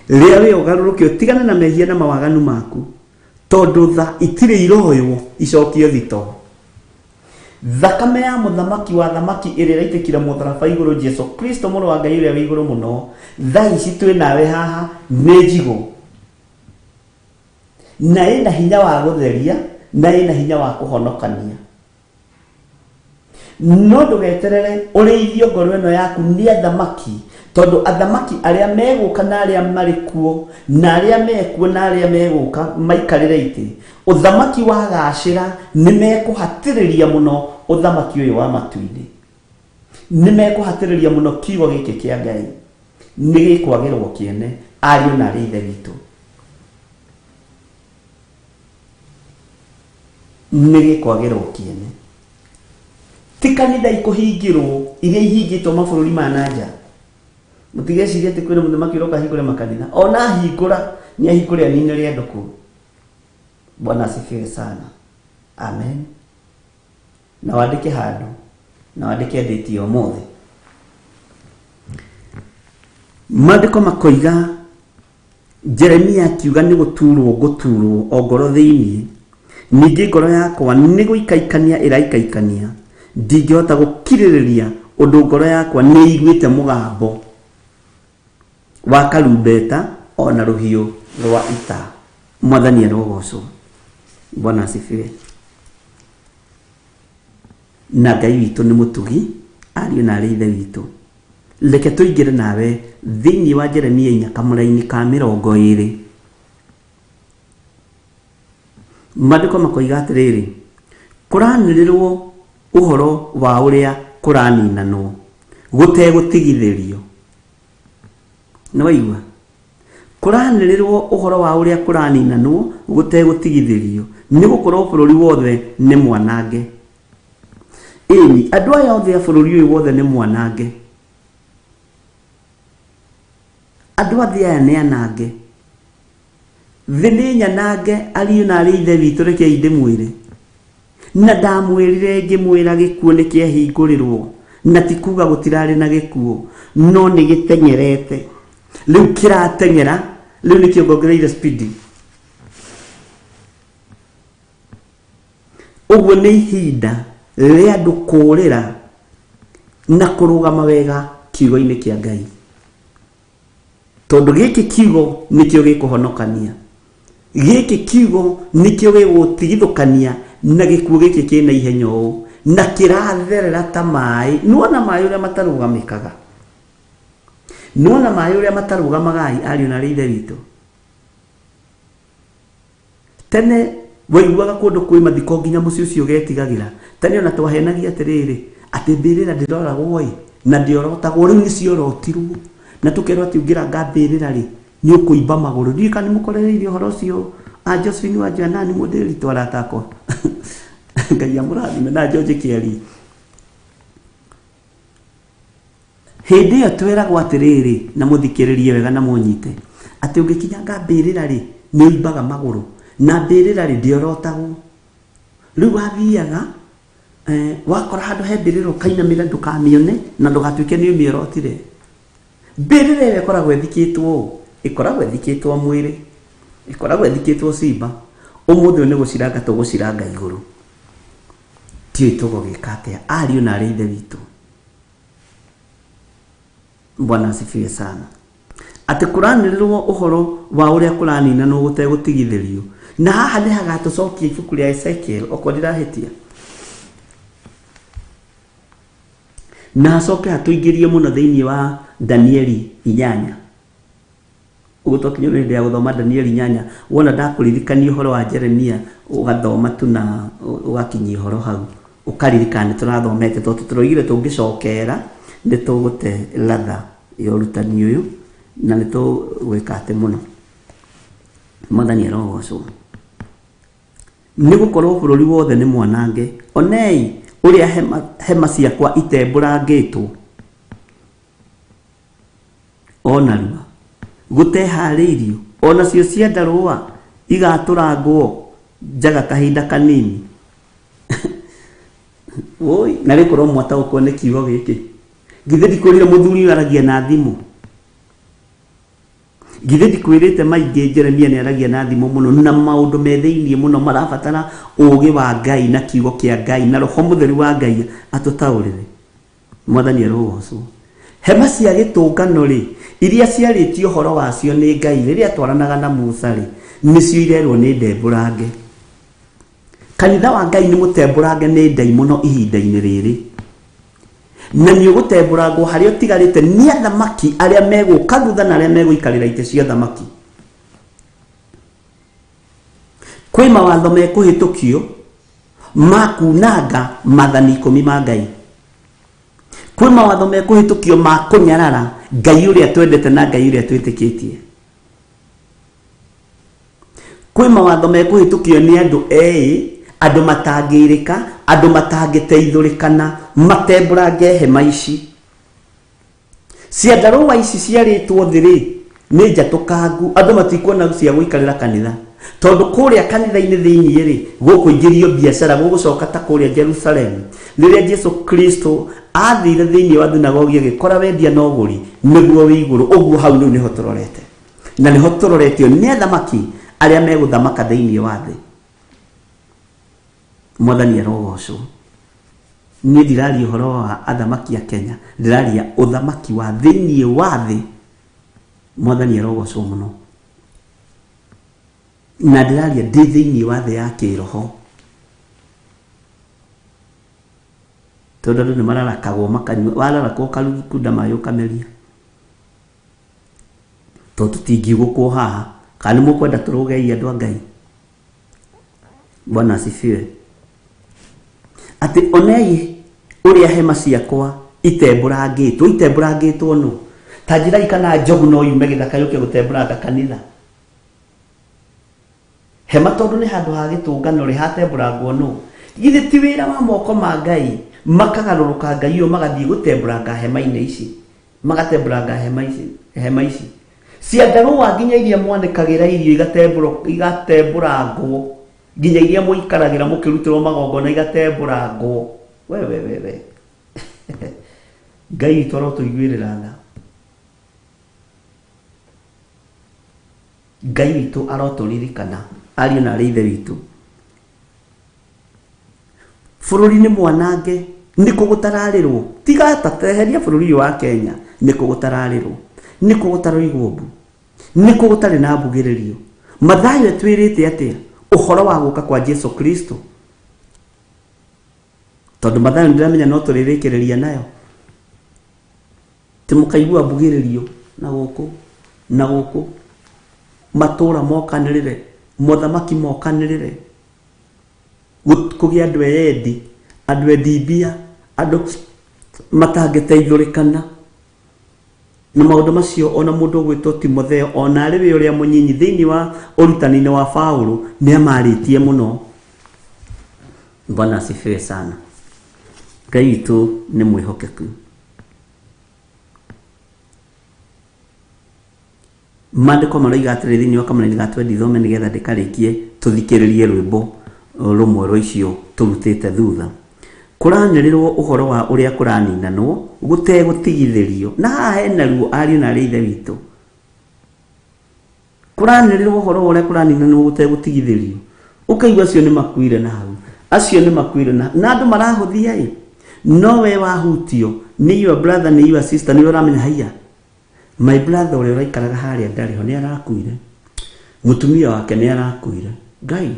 rĩa wĩ ũgarũrũke ũtigane na mehia na mawaganu maku, tondũ tha itirĩ iroywo icokio thitoo. Thakame ya mũthamaki wa thamaki ĩrĩa ĩraitĩkire mũtharaba igũrũ, Jesu Kristo mũrũ wa Ngai ũrĩa wĩ igũrũ mũno, thaa ici twĩ nawe haha nĩ njigũ na ĩna hinya wa gũtheria na ĩna hinya wa kũhonokania. No ndũgeterere ũrĩithio ngoro ĩno yaku nĩ athamaki, tondũ athamaki arĩa megũka na arĩa marĩ kuo na arĩa mekuo na arĩa megũka maikarĩre itĩ, ũthamaki wagacĩra nĩ mekũhatĩrĩria mũno ũthamaki ũyũ wa matu-inĩ. Nĩ mekũhatĩrĩria mũno kiugo gĩkĩ kĩa Ngai nĩ gĩkwagĩrwo kĩene, ariũ na arĩ Ithe witũ. Nĩ gĩkwagĩrwo kĩene. Ti kanitha ikũhingĩrwo iria ihingĩtwo mabũrũri ma na nja. Mũtigecirie atĩ kwĩna mũthamaki ũroka ahingũre makanitha. Ona ahingũra, nĩ ahingũre aninĩre andũ kũu. Bwana asifiwe sana. Amen. Na wandĩke handũ, na wandĩke ndĩti ya ũmũthĩ. Maandĩko makoiga Jeremia akiuga nĩ gũtuurwo ngũtuurwo o ngoro thĩinĩ, ningĩ ngoro yakwa nĩ gũikaikania ĩraikaikania, ndingĩhota gũkirĩrĩria ũndũ ngoro yakwa nĩĩiguĩte mũgambo wa karumbeta o na rũhiũ rwa ita. Mwathani arogocwo. Bwana asifiwe. Na Ngai witũ nĩ mũtugi, ariũ na arĩ Ithe witũ. Reke tũingĩre nawe thĩinĩ wa Jeremia inya kamũraini ka mĩrongo ĩrĩ. Maandĩko makoiga atĩrĩrĩ, kũranĩrĩrwo ũhoro wa ũrĩa kũraninanwo gũtegũtigithĩrio. Nĩ waigua? Kũranĩrĩrwo ũhoro wa ũrĩa kũraninanwo gũtegũtigithĩrio, nĩ gũkorwo bũrũri wothe nĩ mwanange. Ĩni, andũ aya othe a bũrũri ũyũ wothe nĩ mwanange. Andũ a thĩ aya nĩ anange. Thĩ nĩ nyanange, ariũ na arĩ Ithe witũ, rekei ndĩmwĩre. Na ndamwĩrire ngĩmwĩra gĩkuũ nĩ kĩahingũrĩrwo, na ti kuga gũtirarĩ na gĩkuũ, no nĩ gĩteng'erete. Rĩu kĩrateng'era, rĩu nĩkĩo ngongereire speed. Ũguo nĩ ihinda rĩa andũ kũũrĩra na kũrũgama wega kiugo-inĩ kĩa Ngai. Tondũ gĩkĩ kiugo nĩkĩo gĩkũhonokania. Gĩkĩ kiugo nĩkĩo gĩgũtigithũkania na gĩkuũ gĩkĩ kĩna ihenya ũũ, na kĩratherera ta maĩ. Nĩwona maĩ ũrĩa matarũgamĩkaga? Nĩwona maĩ ũrĩa matarũgamaga ariũ na arĩ Ithe witũ? Tene waiguaga kũndũ kwĩ mathiko nginya mũciĩ ũcio ũgetigagĩra. Tene ona twahenagia atĩrĩrĩ, atĩ mbĩrĩra ndĩroragwo ĩ, na ndĩorotagwo, rĩu nĩ ciorotirwo. Na tũkerwo atĩ ũngĩranga mbĩrĩra rĩ, nĩ ũkũimba magũrũ. Ndiũĩ kana nĩ mũkorereire ũhoro ũcio a Josephine wa Joanani Mũndĩritũ arata akwa. Ngai amũrathime na George Kĩarie. Hĩndĩ ĩyo tweragwo atĩrĩrĩ, na mũthikĩrĩrie wega na mũnyite, atĩ ũngĩkinyanga mbĩrĩra-rĩ, nĩ ũimbaga magũrũ, na mbĩrĩra-rĩ, ndĩorotagwo. Rĩu wathiaga, wakora handũ he mbĩrĩra ũkainamĩrĩra ndũkamĩone na ndũgatuĩke nĩ ũmĩorotire. Mbĩrĩra ĩyo ĩkoragwo ĩthikĩtwo ũ? Ĩkoragwo ĩthikĩtwo mwĩrĩ, ĩkoragwo ĩthikĩtwo ciimba. Ũmũthĩ ũyũ nĩ gũciranga tũgũciranga igũrũ. Ndiũĩ tũgũgĩka atĩa ariũ na arĩ Ithe witũ. Bwana asifiwe sana. Atĩ kũranĩrĩrwo ũhoro wa ũrĩa kũraninanwo gũtegũtigithĩrio. Na haha nĩ hagatũcokia ibuku rĩa Ezekiel, okorwo ndirahĩtia. Na hacoke hatũingĩrie mũno thĩinĩ wa Danieli 8. Ũguo twakinywo nĩ hĩndĩ ya gũthoma Danieli 8, wona ndakũririkania ũhoro wa Jeremia, ũgathoma tu na ũgakinyia ũhoro hau. Ũkaririkana nĩ tũrathomete, tondũ tũroigire tũngĩcokera nĩ tũgũte latha ya ũrutani ũyũ, na nĩ tũgwĩka atĩ mũno. Mwathani arogocwo. Nĩ gũkorwo bũrũri wothe nĩ mwanange. Onei ũrĩa hema ciakwa itembũrangĩtwo o narua, gũteharĩirio, o nacio ciandarũa igatũrangwo njaga kahinda kanini. Oi, na rĩkorwo mwataũkwo nĩ kiugo gĩkĩ. Githĩ ndikwĩrire mũthuri ũyũ aragia na thimũ? Githĩ ndikwĩrĩte maingĩ Jeremia nĩ aragia na thimũ mũno, na maũndũ me thĩinĩ mũno marabatara ũũgĩ wa Ngai na kiugo kĩa Ngai na Roho Mũtheru wa Ngai atũtaũrĩre. Mwathani arogocwo. Hema cia gĩtũngano-rĩ, iria ciarĩtio ũhoro wacio nĩ Ngai rĩrĩa atwaranaga na Musa-rĩ, nĩcio irerwo nĩ ndembũrange. Kanitha wa Ngai nĩ mũtembũrange nĩ ndaimono ihinda-inĩ rĩrĩ. Na nĩ ũgũtembũrangwo harĩa ũtigarĩte nĩ athamaki arĩa megũka thutha na arĩa megũikarĩra itĩ cia ũthamaki. Kwĩ mawatho mekũhĩtũkio ma kunanga maathani 10 ma Ngai. Kwĩ mawatho mekũhĩtũkio ma kũnyarara Ngai ũrĩa twendete na Ngai ũrĩa twĩtĩkĩtie. Kwĩ mawatho mekũhĩtũkio nĩ andũ eĩ, andũ matangĩrĩka, andũ matangĩteithũrĩkana, matembũrange hema ici. Ciandarũa ici ciarĩtwo thĩ rĩ, nĩ njatũkangu, andũ matikuona cia gũikarĩra kanitha. Tondũ kũrĩa kanitha-inĩ thĩinĩ rĩ, gũkũingĩrio biacara, gũgũcoka ta kũrĩa Jerusalemu. Rĩrĩa Jesu Kristo athire thĩinĩ wa thunagogi agĩkora wendia na ũgũri, nĩguo wĩ igũrũ, ũguo hau rĩu nĩho tũrorete. Na nĩho tũroretio nĩ athamaki arĩa megũthamaka thĩinĩ wa thĩ. Mwathani arogocwo. Niĩ ndiraria ũhoro wa athamaki a Kenya, ndĩraria ũthamaki wa thĩinĩ wa thĩ. Mwathani arogocwo mũno. Na ndĩraria ndĩ thĩinĩ wa thĩ ya kĩroho. Tondũ andũ nĩ mararakagwo makanyua, wararakwo ũkarukunda maĩ ũkameria. Tondũ tũtingiugũkwo haha, kana nĩ mũkwenda tũrũgei andũ a Ngai? Bwana asifiwe. Atĩ onei ũrĩa hema ciakwa itembũrangĩtwo, itembũrangĩtwo nũ? Ta njĩrai kana njogu no yume gĩthaka yũke gũtembũranga kanitha. Hema tondũ nĩ handũ ha gĩtũngano rĩ, hatembũrangwo nũ? Githĩ ti wĩra wa moko ma Ngai makagarũrũka Ngai ũyũ magathiĩ gũtembũranga hema-inĩ ici, magatembũranga hema ici, hema ici. Ciandarũa nginya iria mwanĩkagĩra irio igatembũrangwo, nginya iria mũikaragĩra mũkĩrutĩrwo magongona igatembũrangwo. We, we, we, we. Ngai witũ arotũiguĩrĩra tha. Ngai witũ arotũririkana, ariũ na arĩ ithe witũ. Bũrũri nĩ mwanange, nĩkũ gũtararĩrwo. Tiga ta teheria bũrũri ũyũ wa Kenya, nĩkũ gũtararĩrwo. Nĩkũ gũtaroigwo mbu. Nĩkũ gũtarĩ na mbugĩrĩrio. Mathayo etwĩrĩte atĩa ũhoro wa gũka kwa Jesu Kristo. Tondũ Mathayo nĩndĩramenya no tũrĩrĩkĩrĩria nayo. Ti mũkaigua mbugĩrĩrio na gũkũ na gũkũ, matũũra mokanĩrĩre, mothamaki mokanĩrĩre, kũgĩa andũ eyendi, andũ endi mbia, andũ matangĩteithũrĩkana. Na maũndũ macio ona mũndũ ũgwĩtwo Timotheo ona arĩ we ũrĩa mũnyinyi thĩinĩ wa ũrutani-inĩ wa Paulo nĩ amarĩtie mũno. Bwana asifiwe sana. Ngai witũ nĩ mwĩhokeku. Maandĩko maroiga atĩrĩ thĩinĩ wa kamũraini ga twendi thome nĩgetha ndĩkarĩkie tũthikĩrĩrie rwĩmbo rũmwe rwa icio tũrutĩte thutha. Kũranĩrĩrwo ũhoro wa ũrĩa kũraninanwo gũtegũtigithĩrio. Na haha hena ruo ariũ na arĩ ithe witũ. Kũranĩrĩrwo ũhoro wa ũrĩa kũraninanwo gũtegũtigithĩrio. Ũkaigua acio nĩ makuire na hau. Acio nĩ makuire na hau. Na andũ marahũthia ĩ. No we wahutio nĩ your brother, nĩ your sister, nĩ ũramenya haiya. My brother ũrĩa ũraikaraga harĩa ndarĩ ho nĩ arakuire. Mũtumia wake nĩ arakuire. Ngai,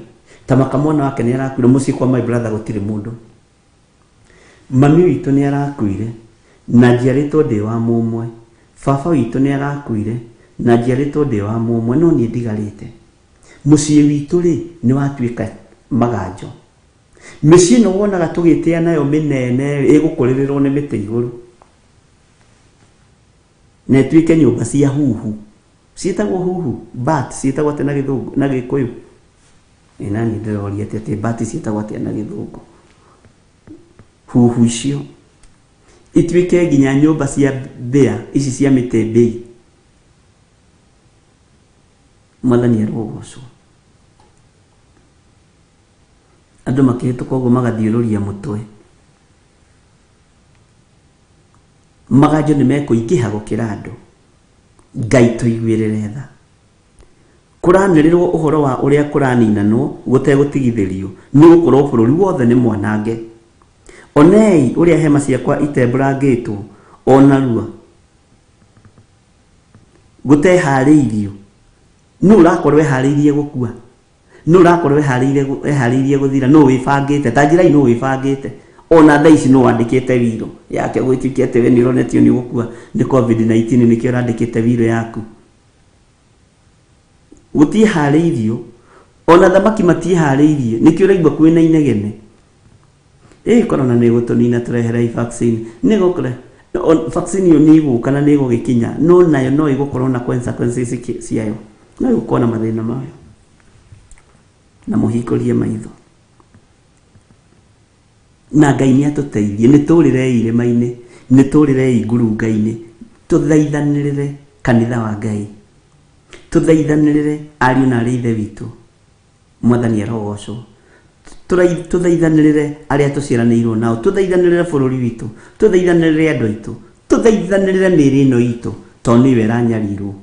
ta makamwana wake nĩ arakuire. Mũciĩ kwa my brother gũtirĩ mũndũ. Mami witũ nĩ arakuire na njiarĩtwo ndĩ wa mũmwe. Baba witũ nĩ arakuire na njiarĩtwo ndĩ wa mũmwe no niĩ ndigarĩte. Mũciĩ witũ rĩ nĩ watuĩka maganjo. Mĩciĩ ĩno wonaga tũgĩtĩa nayo mĩnene ĩgũkũrĩrĩrwo nĩ mĩtĩ igũrũ na ĩtuĩke nyũmba cia huhu. Ciĩtagwo huhu? Bat ciĩtagwo atĩa na gĩthũngũ na gĩkũyũ? Ĩ nani ndĩroria atĩ atĩ bat ciĩtagwo atĩa na gĩthũngũ? Huhu icio ituĩke nginya nyũmba cia mbĩa ici cia mĩtĩ mbĩi. Mwathani arogocwo. Andũ makĩhĩtũka ũguo magathiũrũria mũtwe. Maganjo nĩ mekũingĩha gũkĩra andũ. Ngai tũiguĩrĩre tha. Kũranĩrĩrwo ũhoro wa ũrĩa kũraninanwo gũtegũtigithĩrio, nĩ gũkorwo bũrũri wothe nĩ mwanange. Onei ũrĩa hema ciakwa itembũrangĩtwo o narua gũtehaarĩirio. Nũ ũrakorwo ehaarĩirie gũkua? Nũ ũrakorwo eharĩire eharĩirie gũthira? Nũ wĩbangĩte? Ta njĩrai nũ wĩbangĩte? Ona thaa ici nũ wandĩkĩte wiro yake gũgĩtuĩke atĩ we nĩ ũronetio nĩ ũgũkua nĩ COVID-19 nĩkĩo ũrandĩkĩte wiro yaku? Gũtiĩharĩirio, ona thamaki matiĩharĩirie, nĩkĩo ũraigua kwĩna inegene. Ĩ corona nĩ ĩgũtũnina tũreherei vaccine. Nĩ ĩgũkũre vaccine ĩyo nĩ ĩgũka na nĩ ĩgũgĩkinya, no nayo no ĩgũkorwo na consequences ciayo. No ĩgũkorwo na mathĩna mayo. Na mũhingũrie maitho. Na Ngai nĩ atũteithie, nĩ tũrĩrei irĩma-inĩ, nĩ tũrĩrei ngurunga-inĩ, tũthaithanĩrĩre kanitha wa Ngai, tũthaithanĩrĩre ariũ na arĩ ithe witũ. Mwathani arogocwo. Tũthaithanĩrĩre arĩa tũciaranĩirwo nao, tũthaithanĩrĩre bũrũri witũ, tũthaithanĩrĩre andũ aitũ, tũthaithanĩrĩre mĩĩrĩ ĩno itũ, tondũ nĩyo ĩranyarirwo.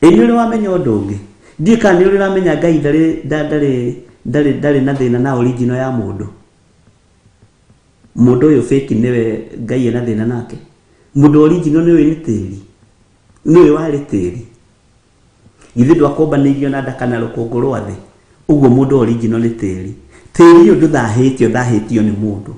Ĩ nĩ ũrĩ wamenya ũndũ ũngĩ? Ndiũĩ kana nĩ ũrĩ ũramenya Ngai ndarĩ ndarĩ ndarĩ ndarĩ na thĩna na original ya mũndũ. Mũndũ ũyũ fake nĩwe Ngai ena thĩna nake. Mũndũ original nĩũĩ nĩ tĩri. Nĩũĩ warĩ tĩri. Githĩ ndwakombanĩirio na ndaka na rũkũngũ rwa thĩ? Ũguo mũndũ original nĩ tĩri. Tĩri ũyũ ndũthahĩte ũthahĩtio nĩ mũndũ.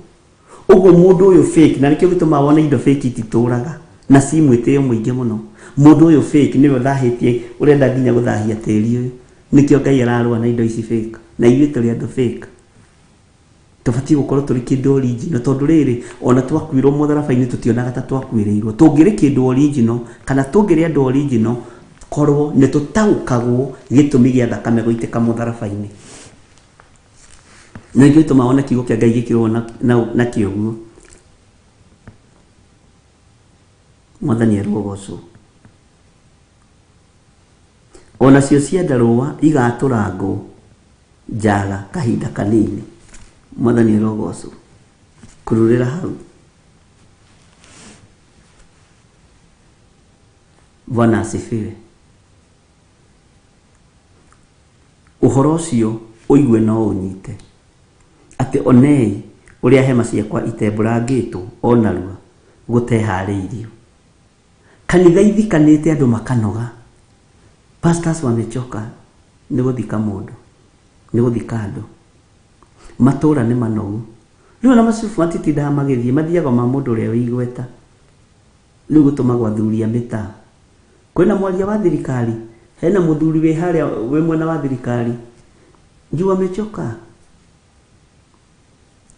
Ũguo mũndũ ũyũ fake, na nĩkĩo gĩtũmaga wone indo fake ititũraga na ci mwĩtĩo mũingĩ mũno. Mũndũ ũyũ fake nĩwe ũthahĩtie, ũrenda nginya gũthahia tĩri ũyũ. Nĩkĩo Ngai ararũa na indo ici fake. Na ithuĩ tũrĩ andũ fake. Tũbatiĩ gũkorwo tũrĩ kĩndũ original tondũ rĩrĩ, ona twakuirwo mũtharaba-inĩ tũtionaga ta twakuĩrĩirwo. Tũngĩrĩ kĩndũ original kana tũngĩrĩ andũ original korwo nĩ tũtaũkagwo gĩtũmi gĩa thakame gũitĩka mũtharaba-inĩ. Na nĩkĩo gĩtũmaga wone kiugo kĩa Ngai gĩkĩrwo na, na, na kĩo guo. Mwathani arogocwo. O nacio ciandarũa igatũrangwo njaga kahinda kanini. Mwathani arogocwo. Kururĩra hau. Bwana asifiwe. Ũhoro ũcio ũigue no ũnyite, atĩ onei ũrĩa hema ciakwa itembũrangĩtwo o narua gũtehaarĩirio. Kanitha ithikanĩte andũ makanoga. Pastors wamechoka nĩ gũthika mũndũ, nĩ gũthika andũ. Matũra nĩ manogu. Rĩu ona macibu matitindaga magĩthiĩ, mathiaga ma mũndũ ũrĩa wĩ igweta. Rĩu gũtũmagwo athuri a mĩtaa. Kwĩna mwaria wa thirikari, hena mũthuri wĩ harĩa wĩ mwena wa thirikari. Juu wamechoka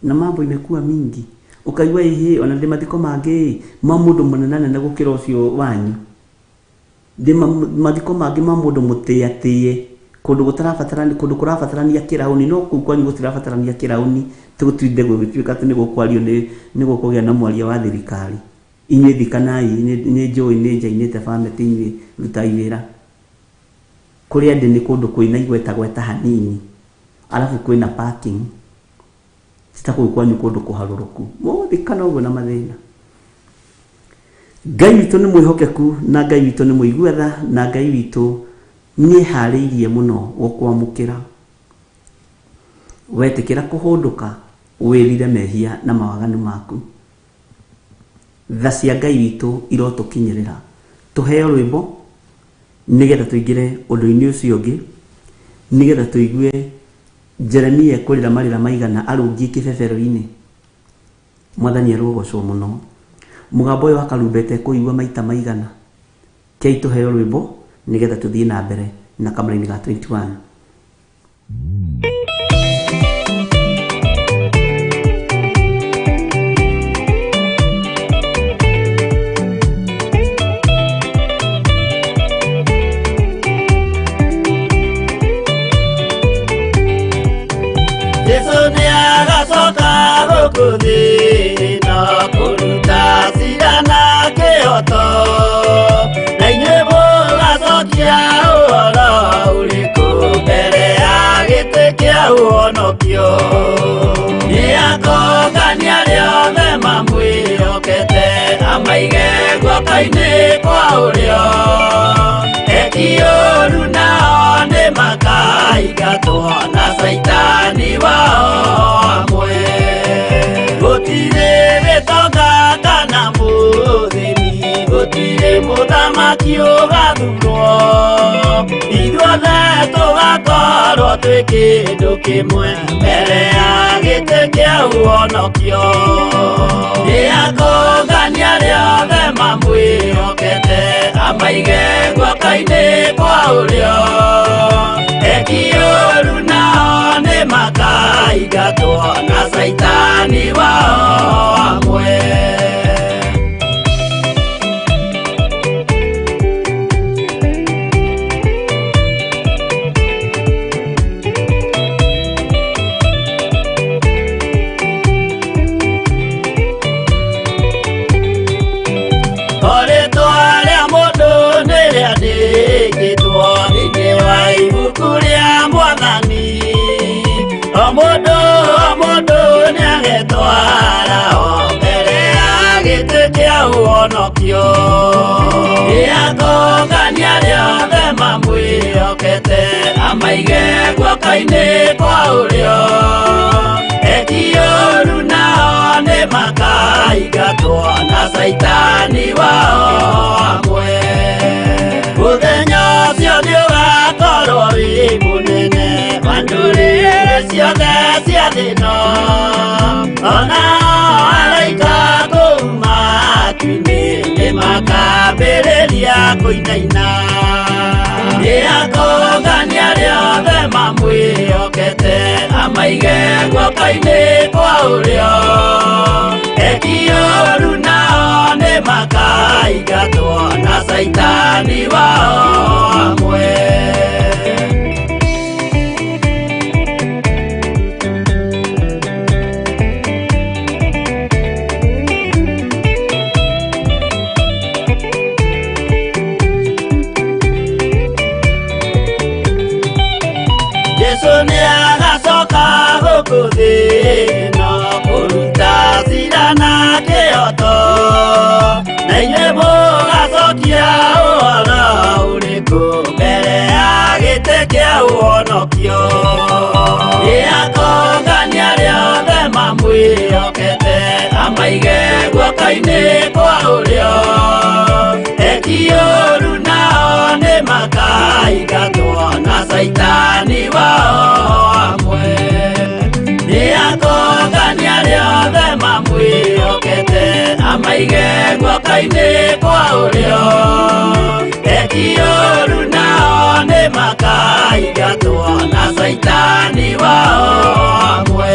na mambo imekuwa mingi. Ũkaigua ĩhĩ ona ndĩ mathiko mangĩ ĩ ma mũndũ mũnenanene gũkĩra ũcio wanyu. Ndĩ mathiko mangĩ ma mũndũ mũtĩatĩe kũndũ gũtarabatarania kũndũ kũrabatarania kĩraũni no kũu kwanyu gũtirabatarania kĩraũni tũtinde gũgĩtuĩka atĩ nĩ gũkwario nĩ nĩ gũkũgĩa na mwaria wa thirikari. Inyuĩ thikanai, nĩ njũĩ nĩ njainĩte bamĩtĩ inyuĩ rutai wĩra. Kũrĩa ndĩ nĩ kũndũ kwĩna igweta gweta hanini, arabu kwĩna parking. Ti ta kũu kwanyu kũndũ kũharũrũku. Mũgũthikana ũguo na mathĩna. Ngai witũ nĩ mwĩhokeku na Ngai witũ nĩ mũigua tha na Ngai witũ nĩ eharĩirie mũno gũkwamũkĩra. Wetĩkĩra kũhũndũka wĩrire mehia na mawaganu maku. Tha cia Ngai witũ irotũkinyĩrĩra. Tũheo rwĩmbo nĩgetha tũingĩre ũndũ-inĩ ũcio ũngĩ, nĩgetha tũigue Jeremia kũrĩra marĩra maigana arũngiĩ kĩbebero-inĩ. Mwathani arogocwo mũno. Mũgambo ũyũ wa karumbeta kũigua maita maigana. Kei tũheo rwĩmbo nĩgetha tũthiĩ na mbere na kamũraini ga 21. Jesu nĩ agacoka gũkũ thĩ na kũruta cira na kĩhoto, na inyuĩ mũgacokia ũhoro ũrĩkũ mbere ya gĩtĩ kĩa ũhonokio? Nĩ akongania arĩa othe mamwĩhokete, amaige guoko-inĩ kwa ũrĩo. Eki ũũru nao nĩ makaingatwo na caitani wao hamwe. Gũtirĩ gĩtonga kana mũthĩni, gũtirĩ mũthamaki ũgathurwo, ithuothe tũgakorwo twĩ kĩndũ kĩmwe mbere ya gĩtĩ kĩa ũhonokio. Nĩ akongania arĩa othe mamwĩhokete, amaige guoko-inĩ kwa ũrĩo. Eki ũũru nao nĩ makaingatwo na caitani wao hamwe. O rĩtwa rĩa mũndũ nĩ rĩandĩkĩtwo thĩinĩ wa ibuku rĩa Mwathani. O mũndũ o mũndũ nĩagetwara o mbere ya gĩtĩ kĩa ũhonokio. Nĩ akongania arĩa othe mamwĩhokete, amaige guoko-inĩ kwa ũrĩo. Eki ũũru nao nĩ makaingatwo na caitani wao hamwe. Mũthenya ũcio nĩ ũgakorwo wĩ mũnene wa ndũrĩrĩ ciothe cia thĩ ĩno, ona araika kũu matu-inĩ nĩ makambĩrĩria kũinaina. Nĩ akongania arĩa othe mamwĩhokete, amaige guoko-inĩ kwa ũrĩo. Eki ũũru nao nĩ makaingatwo na caitani wao hamwe. Jesu nĩ agacoka gũkũ thĩ ĩno kũruta cira na kĩhoto, na inyuĩ mũgacokia ũhoro ũrĩkũ mbere ya gĩtĩ kĩa ũhonokio? Nĩ akongania arĩa othe mamwĩhokete, amaige guoko-inĩ kwa ũrĩo. Eki ũũru nao nĩ makaingatwo na caitani wao hamwe. Nĩ akongania arĩa othe mamwĩhokete, amaige guoko-inĩ kwa ũrĩo. Eki ũũru nao nĩ makaingatwo na caitani wao hamwe.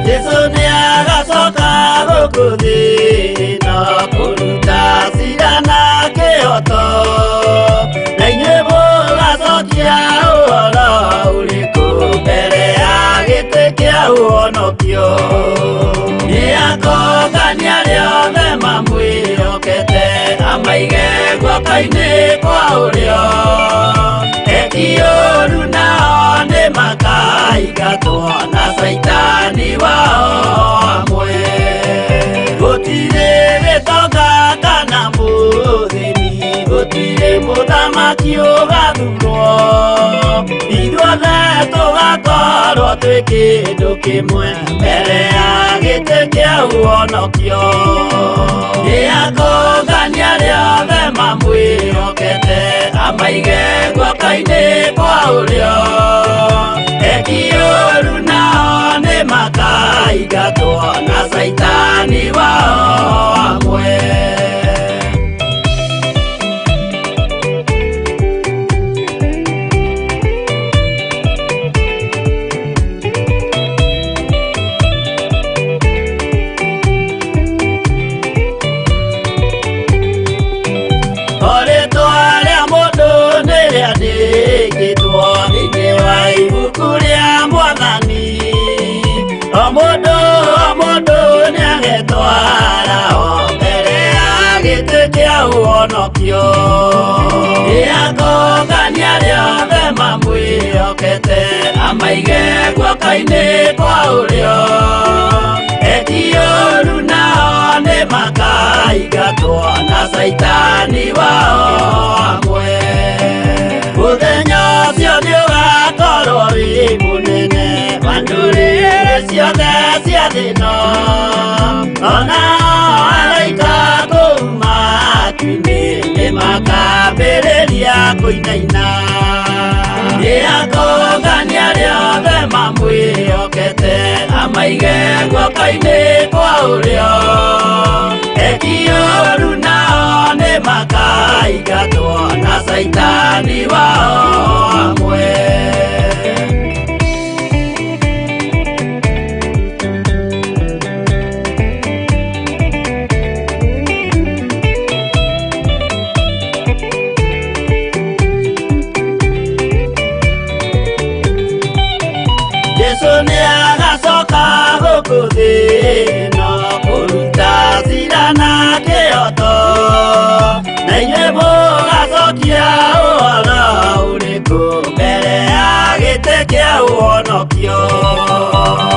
Jesu nĩ agacoka gũkũ thĩ ĩno kũruta cira na kĩhoto, na inyuĩ mũgacokia ũhoro ũrĩkũ mbere ya gĩtĩ kĩa ũhonokio? Nĩ akongania arĩa othe mamwĩhokete, amaige Amaige guoko-inĩ kwa ũrĩo. Eki ũru nao nĩ makaingatwo na caitani wao amwe. Gũtirĩ gĩtonga kana mũthĩni, gũtirĩ mũthamaki ũgathurwo. Ithuothe tũgakorwo twĩ kĩndũ kĩmwe mbere ya gĩtĩ kĩa ũhonokio. Nĩakũngania arĩa othe mamwĩhokete, amaige guoko-inĩ kwa ũrĩo. Eki ũru nao nĩ makaingatwo na caitani wao amwe. O rĩtwa rĩa mũndũ nĩ rĩandĩkĩtwo thĩinĩ wa ibuku rĩa Mwathani. O mũndũ o mũndũ nĩagetwara o mbere ya gĩtĩ kĩa ũhonokio. Nĩakũngania arĩa othe mamwĩhokete, amaige guoko-inĩ kwa ũrĩo. Eki ũru nao nĩ makaingatwo na caitani wao amwe. Mũthenya ũcio nĩũgakorwo wĩ mũnene wa ndũrĩrĩ ciothe cia thĩ ĩno. Ona araika kũu matu-inĩ nĩmakambĩrĩria kũinaina. Nĩakũngania arĩa othe mamwĩhokete, amaige guoko-inĩ kwa ũrĩo. Eki ũru nao nĩ makaingatwo na caitani wao amwe. Jesu nĩagacoka gũkũ thĩ ĩno kũruta cira na kĩhooto, na inyuĩ mũgacokia ũhoro ũrĩkũ mbere ya gĩtĩ kĩa ũhonokio.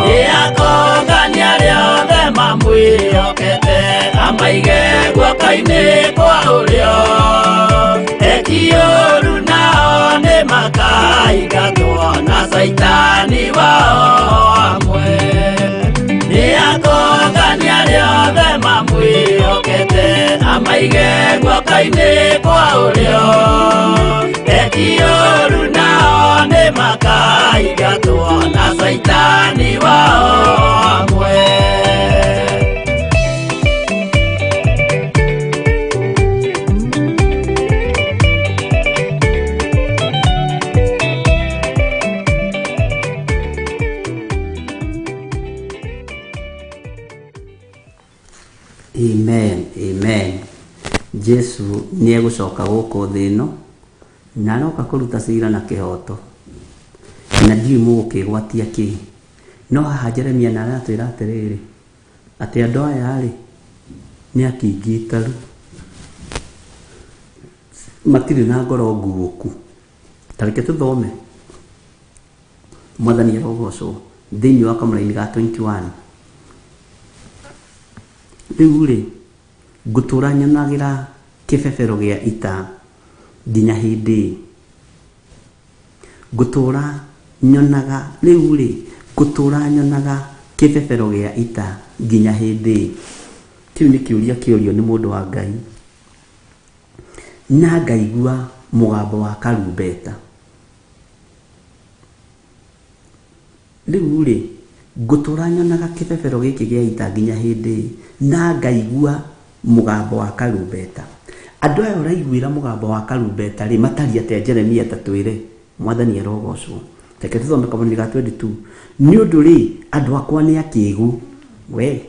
Nĩakũngania arĩa othe mamwĩhokete, amaige guoko-inĩ kwa ũrĩo. Eki ũru nao nĩ makaingatwo na caitani wao amwe. Nĩakũngania arĩa othe mamwĩhokete, amaige guoko-inĩ kwa ũrĩo. Eki ũru nao nĩ makaingatwo na caitani wao amwe. Amen, amen. Jesu nĩ egũcoka gũkũ thĩ ĩno na aroka kũruta cira na kĩhoto, na ndiũĩ mũgũkĩgwatia kĩ. No haha Jeremia na aratwĩra atĩrĩrĩ, atĩ andũ aya rĩ nĩ akingitaru, matirĩ na ngoro nguũku. Ta reke tũthome. Mwathani arogocwo thĩinĩ wa kamũraini ga 21. Rĩu rĩ, ngũtũra nyonagĩra kĩbebero gĩa ita nginya hĩndĩ ĩ? Ngũtũra nyonaga, rĩu rĩ, ngũtũra nyonaga kĩbebero gĩa ita nginya hĩndĩ ĩ? Kĩu nĩ kĩũria kĩorio nĩ mũndũ wa Ngai. Na ngaigua mũgambo wa karumbeta. Rĩu rĩ, ngũtũra nyonaga kĩbebero gĩkĩ gĩa ita nginya hĩndĩ ĩ? Na ngaigua mũgambo wa karumbeta. Andũ aya ũraiguĩra mũgambo wa karumbeta rĩ, matariĩ atĩa Jeremia ta twĩre? Mwathani arogocwo. Reke tũthome kamũraini ga 22. Nĩ ũndũ rĩ, andũ akwa nĩ akĩgu. We,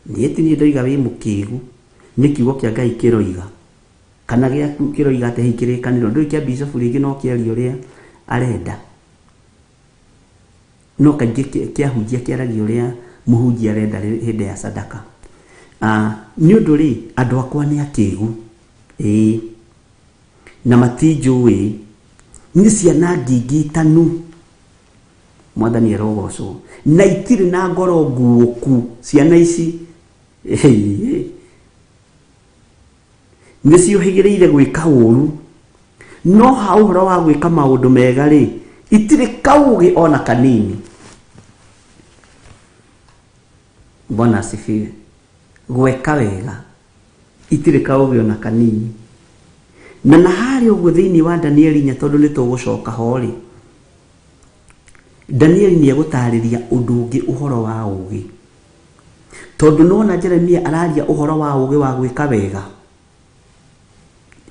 niĩ ti niĩ ndoiga wĩ mũkĩgu. Nĩ kiugo kĩa Ngai kĩroiga. Kana gĩaku kĩroiga atĩ hihi kĩrĩkanĩro. Ndũĩ kĩa bishop rĩngĩ no kĩarie ũrĩa arenda. No kaingĩ kĩahunjia kĩaragia ũrĩa mũhunjia arenda hĩndĩ ya sadaka. Nĩ ũndũ rĩ, andũ akwa nĩ akĩgu. Ĩĩ, na matinjũĩ, nĩ ciana ngingitanu. Mwathani arogocwo. Na itirĩ na ngoro nguũku ciana ici. Nĩ ciũhĩgĩrĩire gwĩka ũũru, no ha ũhoro wa gwĩka maũndũ mega rĩ, itirĩ kaũgĩ ona kanini. Bwana asifiwe. Gweka wega itirĩ kaũgĩ ona kanini. Na na harĩa ũguo thĩinĩ wa Danieli inya, tondũ nĩ tũgũcoka ho rĩ, Danieli nĩ egũtarĩria ũndũ ũngĩ ũhoro wa ũgĩ. Tondũ nĩwona Jeremia araria ũhoro wa ũgĩ wa gwĩka wega,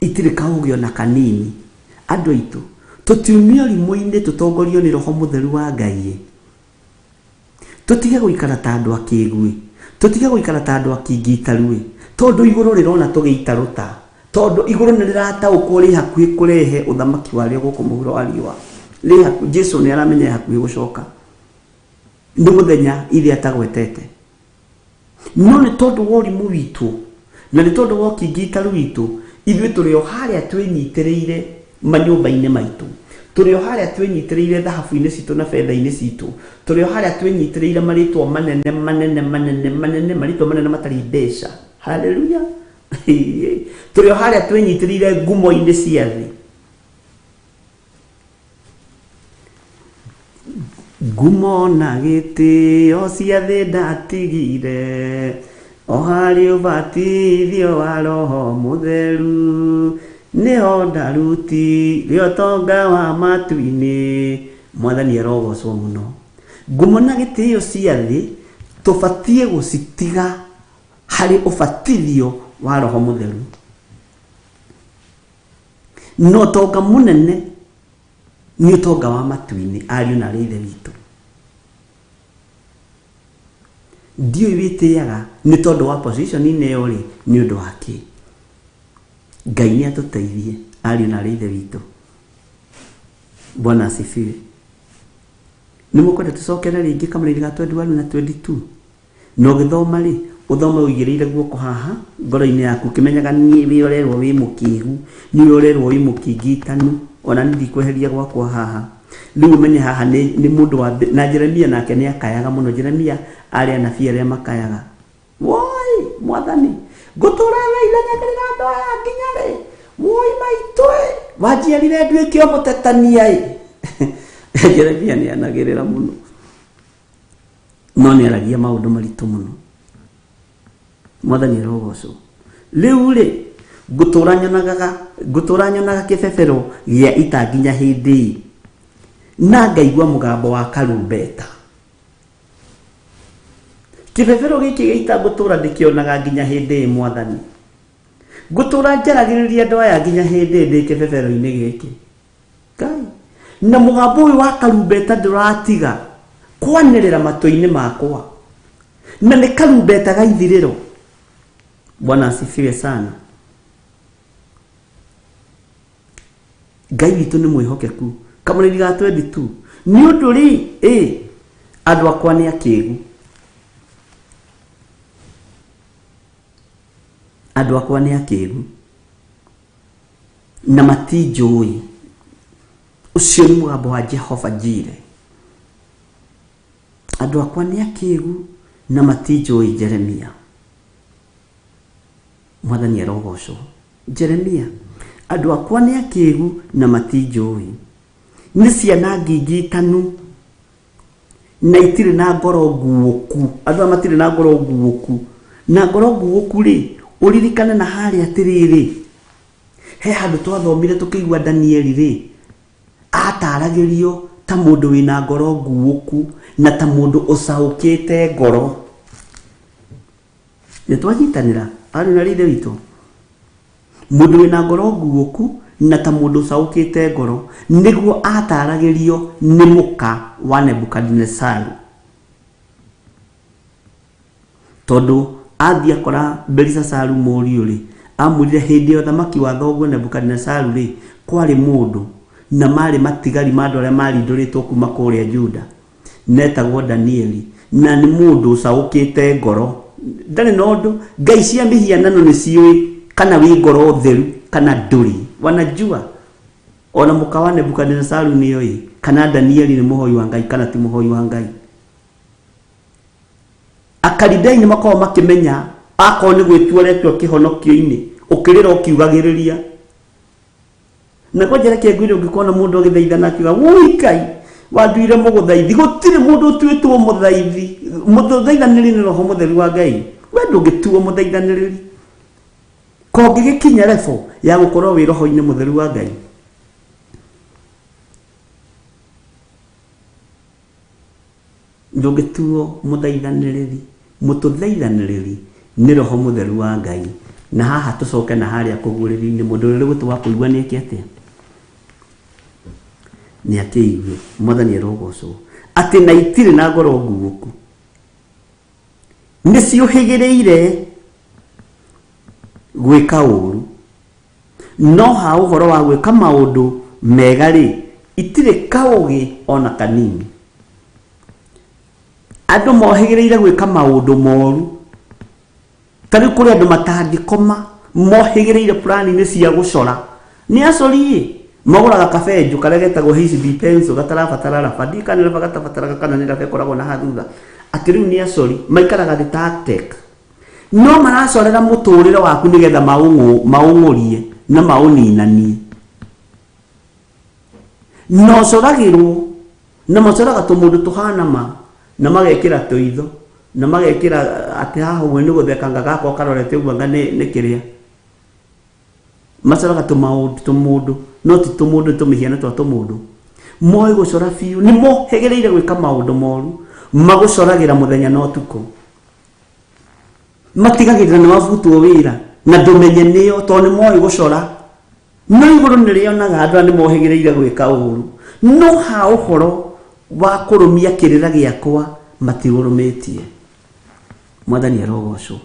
itirĩ kaũgĩ ona kanini. Andũ aitũ, tũtiumio ũrimũ-inĩ tũtongorio nĩ Roho Mũtheru wa Ngai. Tũtige gũikara ta andũ akĩgu-ĩ, tũtige gũikara ta andũ akingitaru-ĩ, tondũ igũrũ rĩrona tũgĩitarũta, tondũ igũrũ nĩ rĩrataũkwo rĩ hakuhĩ kũrehe ũthamaki warĩo gũkũ mũhuro wa riũa. Rĩ hakuhĩ, Jesu nĩ aramenya e hakuhĩ gũcoka. Nĩ mũthenya ithe atagwetete. No nĩ tondũ wa ũrimũ witũ, na nĩ tondũ wa ũkingitaru witũ, ithuĩ tũrĩ o harĩa twĩnyitĩrĩire manyũmba-inĩ maitũ, tũrĩ o harĩa twĩnyitĩrĩire thahabu-inĩ citũ na betha-inĩ citũ, tũrĩ o harĩa twĩnyitĩrĩire marĩtwa manene manene manene manene, marĩtwa manene matarĩ mbeca. Haleluya! Tũrĩ o harĩa twĩnyitĩrĩire ngumo-inĩ cia thĩ. Ngumo na gĩtĩo cia thĩ ndatigire, o harĩ ũbatithio wa Roho Mũtheru, nĩho ndarutire ũtonga wa matu-inĩ. Mwathani arogocwo mũno. Ngumo na gĩtĩo cia thĩ tũbatiĩ gũcitiga harĩ ũbatithio wa Roho Mũtheru. Na ũtonga mũnene nĩ ũtonga wa matu-inĩ, ariũ na arĩ ithe witũ. Ndiũĩ wĩtĩaga nĩ tondũ wa position-inĩ ĩyo rĩ, nĩ ũndũ wa kĩ? Ngai nĩ atũteithie, ariũ na arĩ ithe witũ. Bwana asifiwe. Nĩ mũkwenda tũcokere rĩngĩ kamũraini ga 21 na 22? Na ũgĩthoma rĩ, ũthome ũigĩrĩire guoko haha ngoro-inĩ yaku ũkĩmenyaga niĩ wĩ ũrerwo wĩ mũkĩgu, niĩ ũrerwo wĩ mũkingitanu, ona niĩ ndikweheria gwakwa haha. Rĩu ũmenye haha nĩ, nĩ mũndũ wa na Jeremia nake nĩ akayaga mũno. Jeremia arĩ anabii arĩa makayaga. Woi, mwathani, ngũtũra thaithanyagĩrĩra andũ aya nginya rĩ? Woi maitũ ĩ, wanjiarire nduĩke o mũtetania ĩ. Jeremia nĩ anagĩrĩra mũno. No nĩ aragia maũndũ maritũ mũno. Mwathani arogocwo. Rĩu rĩ, ngũtũra nyonaga, ngũtũra nyonaga kĩbebero gĩa ita nginya hĩndĩ ĩ, na ngaigua mũgambo wa karumbeta. Kĩbebero gĩkĩ gĩa ita ngũtũra ndĩkĩonaga nginya hĩndĩ ĩ, Mwathani? Ngũtũra njaragĩrĩria andũ aya nginya hĩndĩ ĩ ndĩ kĩbebero-inĩ gĩkĩ? Ngai. Na mũgambo ũyũ wa karumbeta ndũratiga kwanĩrĩra matũ-inĩ makwa, na nĩ karumbeta ga ithirĩro. Bwana asifiwe sana. Ngai witũ nĩ mwĩhokeku. Kamũrĩri ga 22. Nĩ ũndũ rĩ, ĩ, andũ akwa nĩ akĩgu. Andũ akwa nĩ akĩgu. Na matinjũĩ. Ũcio nĩ mũgambo wa Jehova Jire. Andũ akwa nĩ akĩgu na matinjũĩ Jeremia. Mwathani arogocwo. Jeremia, andũ akwa nĩ akĩgu na matinjũĩ. Nĩ ciana ngingitanu na itirĩ na ngoro nguũku. Andũ aya matirĩ na ngoro nguũku. Na ngoro nguũku rĩ, ũririkane na harĩa atĩrĩrĩ, he handũ twathomire tũkĩigua Danieli rĩ, ataragĩrio ta mũndũ wĩna ngoro nguũku na ta mũndũ ũcaũkĩte ngoro. Nĩ twanyitanĩra ariũ na ithe witũ? Mũndũ wĩna ngoro nguũku na ta mũndũ ũcaũkĩte ngoro nĩguo ataragĩrio nĩ mũka wa Nebukadinesaru. Tondũ athiĩ akora Belisasaru mũriũ-rĩ, amwĩrire hĩndĩ ya ũthamaki wa thoguo Nebukadinesaru-rĩ, kwarĩ mũndũ na marĩ matigari ma andũ arĩa marindũrĩtwo kuma kũrĩa Juda, netagwo Danieli, na nĩ mũndũ ũcaũkĩte ngoro. Ndarĩ na ũndũ, ngai cia mĩhianano nĩ ciũĩ kana wĩ ngoro theru. Kana ndũrĩ. Wanajua ona mũka wa Nebukadinezaru nĩoĩ kana Danieli nĩ mũhoi wa Ngai kana ti mũhoi wa Ngai. Akalidei nĩ makoragwo makĩmenya akorwo nĩ gwĩtua ũretua kĩhonokio-inĩ, ũkĩrĩra ũkiugagĩrĩria. Na kwanja reke ngwĩre, ũngĩkona mũndũ agĩthaithana akiuga wũi Ngai wanduire mũgũthaithi, gũtirĩ mũndũ ũtuĩtwo mũthaithi. Mũthaithanĩrĩri nĩ Roho Mũtheru wa Ngai. We ndũngĩtuo mũthaithanĩrĩri kongĩgĩkinya level ya gũkorwo wĩ roho-inĩ mũtheru wa Ngai. Ndũngĩtuo mũthaithanĩrĩri. Mũtũthaithanĩrĩri nĩ Roho Mũtheru wa Ngai. Na haha tũcoke na harĩa kũguũrĩrio-inĩ, mũndũ ũrĩa ũrĩ gũtũ wa kũigua nĩ eke atĩa? Nĩ akĩigue. Mwathani arogocwo. Atĩ na itirĩ na ngoro nguũku. Nĩ ciũhĩgĩrĩire gwĩka ũũru. No ha ũhoro wa gwĩka maũndũ mega-rĩ, itirĩ kaũgĩ o na kanini. Andũ mohĩgĩrĩire gwĩka maũndũ moru. Ta rĩu kũrĩ andũ matangĩkoma mohĩgĩrĩire plan-inĩ cia gũcora. Nĩ acori-ĩ, magũraga kabenjũ karĩa getagwo HB pencil gatarabatara raba. Ndiũĩ kana nĩ raba gatabataraga kana nĩ raba ĩkoragwo na haha thutha. Atĩ rĩu nĩ acori, maikaraga thĩ ta Arctic. No maracorera mũtũrĩre waku nĩgetha maũng'ũrie na maũninanie. Na ũcoragĩrwo na macoraga tũmũndũ tũhana ma na magekĩra tũitho na magekĩra atĩ haha ũguo nĩ gũtheka anga gakwa karorete ũguo anga nĩ kĩrĩa. Macoraga tũmaũndũ tũmũndũ no ti tũmũndũ nĩ tũmĩhiano twa tũmũndũ. Moĩ gũcora biũ, nĩ mohĩgĩrĩire gwĩka maũndũ moru, magũcoragĩra mũthenya na ũtukũ. Matigagĩrĩra nĩ wabutwo wĩra na ndũmenye nĩo tondũ nĩ moĩ gũcora. No igũrũ nĩ rĩonaga andũ aya nĩ mohĩgĩrĩire gwĩka ũũru, no ha ũhoro wa kũrũmia kĩrĩra gĩakwa matirũrũmĩtie. Mwathani arogocwo.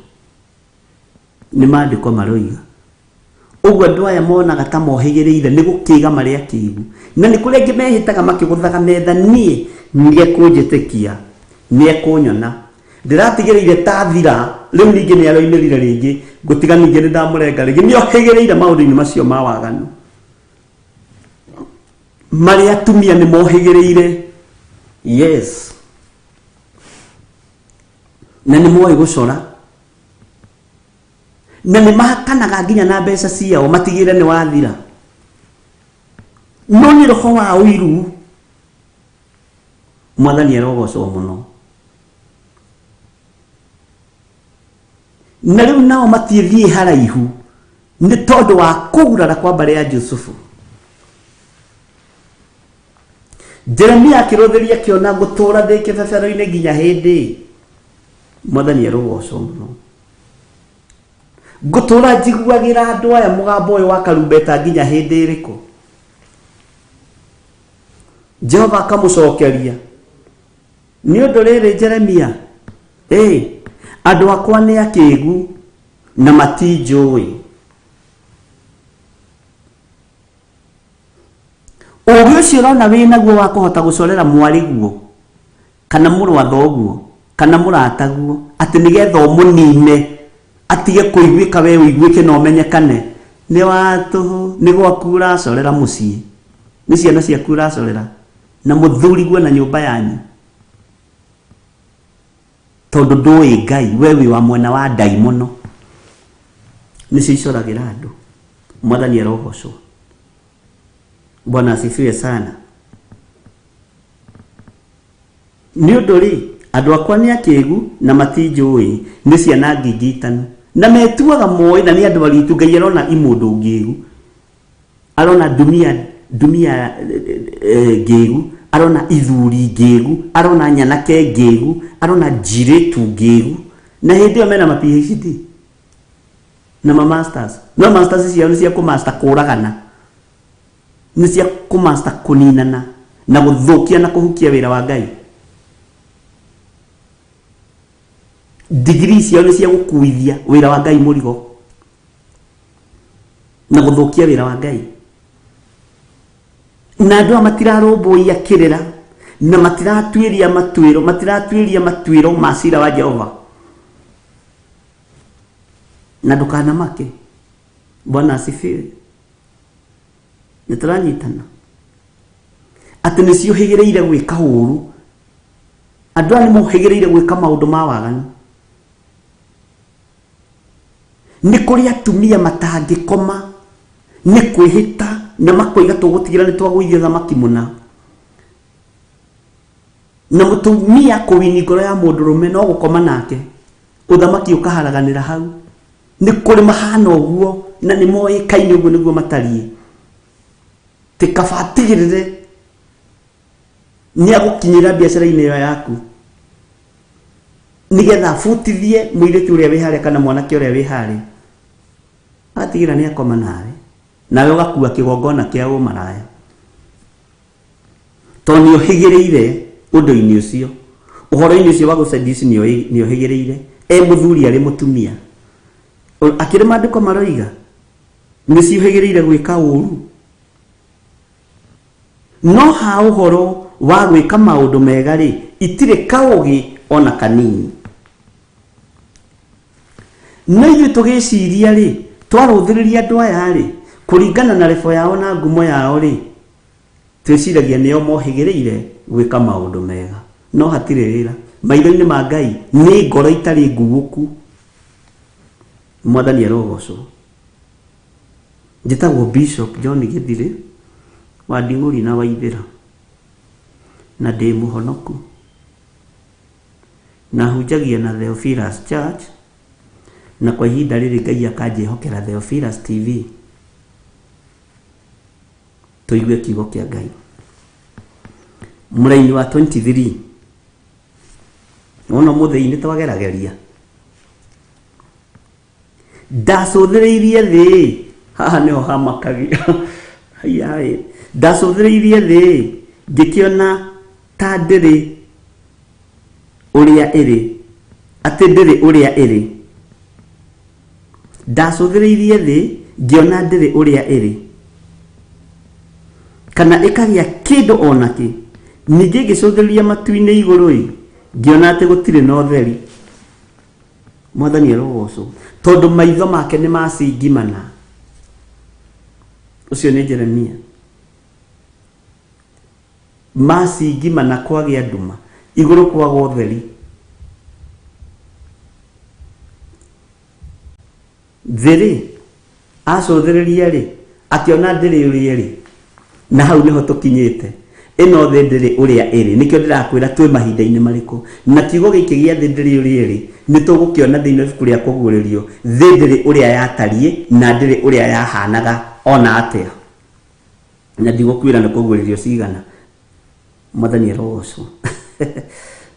Nĩ maandĩko maroiga. Ũguo andũ aya monaga ta mohĩgĩrĩire nĩ gũkĩga marĩ akĩgu. Na nĩ kũrĩ angĩ mehĩtaga makĩgũthaga metha, niĩ nĩekũnjĩtĩkia, nĩekũnyona. Ndĩratigĩrĩire ta thira, rĩu ningĩ nĩ aroimĩrire rĩngĩ, ngũtiga ningĩ nĩ ndamũrenga rĩngĩ. Nĩ ohĩgĩrĩire maũndũ-inĩ macio ma waganu. Marĩ atumia nĩ mohĩgĩrĩire. Yes. Na nĩ moĩ gũcora. Na nĩ mahakanaga nginya na mbeca ciao matigĩre nĩ wathira. No nĩ roho wa ũiru. Mwathani arogocwo mũno. Na rĩu nao matiĩthiĩ haraihu nĩ tondũ wa kũgurara kwa mbarĩ ya Jusufu. Jeremia akĩrũthĩria akĩona ngũtũũra ndĩ kĩbebero-inĩ nginya hĩndĩ. Mwathani arogocwo mũno. Ngũtũũra njiguagĩra andũ aya mũgambo ũyũ wa karumbeta nginya hĩndĩ ĩrĩkũ? Jehova akamũcokeria, nĩ ũndũ rĩrĩ Jeremia, ĩ andũ akwa nĩ akĩgu na matinjũĩ. Ũgĩ ũcio ũrona wĩ naguo wa kũhota gũcorera mwarĩguo kana mũrũ wa thoguo kana mũrataguo atĩ nĩgetha ũmũnine atige kũiguĩka we ũiguĩke na ũmenyekane nĩ wa tũhũ, nĩ gwaku ũracorera mũciĩ, nĩ ciana ciaku ũracorera na mũthuriguo na nyũmba yanyu, tondũ ndũĩ Ngai, we wĩ wa mwena wa ndaimono nĩcio icoragĩra andũ. Mwathani arogocwo. Bwana asifiwe sana. Nĩ ũndũ-rĩ, andũ akwa nĩ akĩgu na matinjũĩ, nĩ ciana ngingitanu, na metuaga moĩ na nĩ andũ aritu. Ngai arona imũndũ ngĩgu, arona ndumia ndumia ngĩgu, arona ithuri ngĩgu, arona nyanake ngĩgu, arona njirĩtu ngĩgu, na hĩndĩ ĩyo mena ma PhD na ma masters. No masters ciao nĩ cia kũmaster kũragana, nĩ cia kũmaster kũninana na gũthũkia na kũhukia wĩra wa Ngai. Degree ciao nĩ cia gũkuithia wĩra wa Ngai mũrigo na gũthũkia wĩra wa Ngai. Na andũ aya matirarũmbũiya kĩrĩra na matiratuĩria matuĩro, matiratuĩria matuĩro ma cira wa Jehova. Na ndũkanamake. Bwana asifiwe. Nĩ tũranyitana atĩ nĩ ciũhĩgĩrĩire gwĩka ũũru. Andũ aya nĩ mohĩgĩrĩire gwĩka maũndũ ma waganu. Nĩ kũrĩ atumia matangĩkoma nĩ kwĩhĩta na makoiga tũgũtigĩra nĩ twagũithia thamaki mũna. Na mũtumia kũwini ngoro ya mũndũrũme no gũkoma nake, ũthamaki ũkaharaganĩra hau. Nĩ kũrĩ mahana ũguo na nĩ moĩkaine ũguo nĩguo matariĩ. Tĩ kaba atigĩrĩre nĩ agũkinyĩra biacara-inĩ ĩyo yaku nĩgetha abutithie mũirĩtu ũrĩa wĩ harĩa kana mwanake ũrĩa wĩ harĩa, agatigĩrĩra nĩ akoma nawe, nawe ũgakua kĩgongona kĩa ũmaraya tondũ nĩ ũhĩgĩrĩire ũndũ-inĩ ũcio, ũhoro-inĩ ũcio wa gũseduce nĩ ũhĩgĩrĩire e mũthuri arĩ mũtumia. Akĩrĩ maandĩko maroiga nĩ ciũhĩgĩrĩire gwĩka ũru. No ha ũhoro wa gwĩka maũndũ mega-rĩ, itirĩ kaũgĩ o na kanini. No ithuĩ tũgĩciria-rĩ, twarũthĩrĩria andũ aya-rĩ, kũringana na rebo yao na ngumo yao-rĩ, twĩciragia nĩo mohĩgĩrĩire gwĩka maũndũ mega. No hatirĩ wĩra. Maitho-inĩ ma Ngai nĩ ngoro itarĩ nguũku. Mwathani arogocwo. Njĩtagwo Bishop John Gĩthirĩ wa Nding'ũri na Waithĩra, na ndĩ mũhonoku. Na hunjagia na Theophilus Church, na kwa ihinda rĩrĩ Ngai akanjĩhokera Theophilus TV. Tũigue kiugo kĩa Ngai. Mũraini wa 23. Wona ũmũthĩ nĩ twagerageria. Ndacũthĩrĩirie thĩ, haha nĩho hamakagia. Haiya-ĩ, ndacũthĩrĩirie thĩ ngĩkĩona ta ndĩrĩ ũrĩa ĩrĩ, atĩ ndĩrĩ ũrĩa ĩrĩ. Ndacũthĩrĩirie thĩ ngĩona ndĩrĩ ũrĩa ĩrĩ, kana ĩkagĩa kĩndũ o nakĩ. Ningĩ ngĩcũthĩrĩria matu-inĩ igũrũ-ĩ, ngĩona atĩ gũtirĩ na ũtheri. Mwathani arogocwo tondũ maitho make nĩ macingimana. Ũcio nĩ Jeremia. Macingimana kwagĩa nduma, igũrũ kwaga ũtheri. Thĩ-rĩ, acũthĩrĩria-rĩ, akĩona ndĩrĩ ũrĩa ĩrĩ. Na hau nĩho tũkinyĩte. Ĩno thĩ ndĩrĩ ũrĩa ĩrĩ. Nĩkĩo ndĩrakwĩra twĩ mahinda-inĩ marĩkũ. Na kiugo gĩkĩ gĩa thĩ ndĩrĩ ũrĩa ĩrĩ, nĩ tũgũkĩona thĩinĩ wa ibuku rĩa Kũguũrĩrio. Thĩ ndĩrĩ ũrĩa yatariĩ, na ndĩrĩ ũrĩa yahanaga o na atĩa. Na ndigũkwĩra nĩ kũguũrĩrio cigana. Mwathani arogocwo.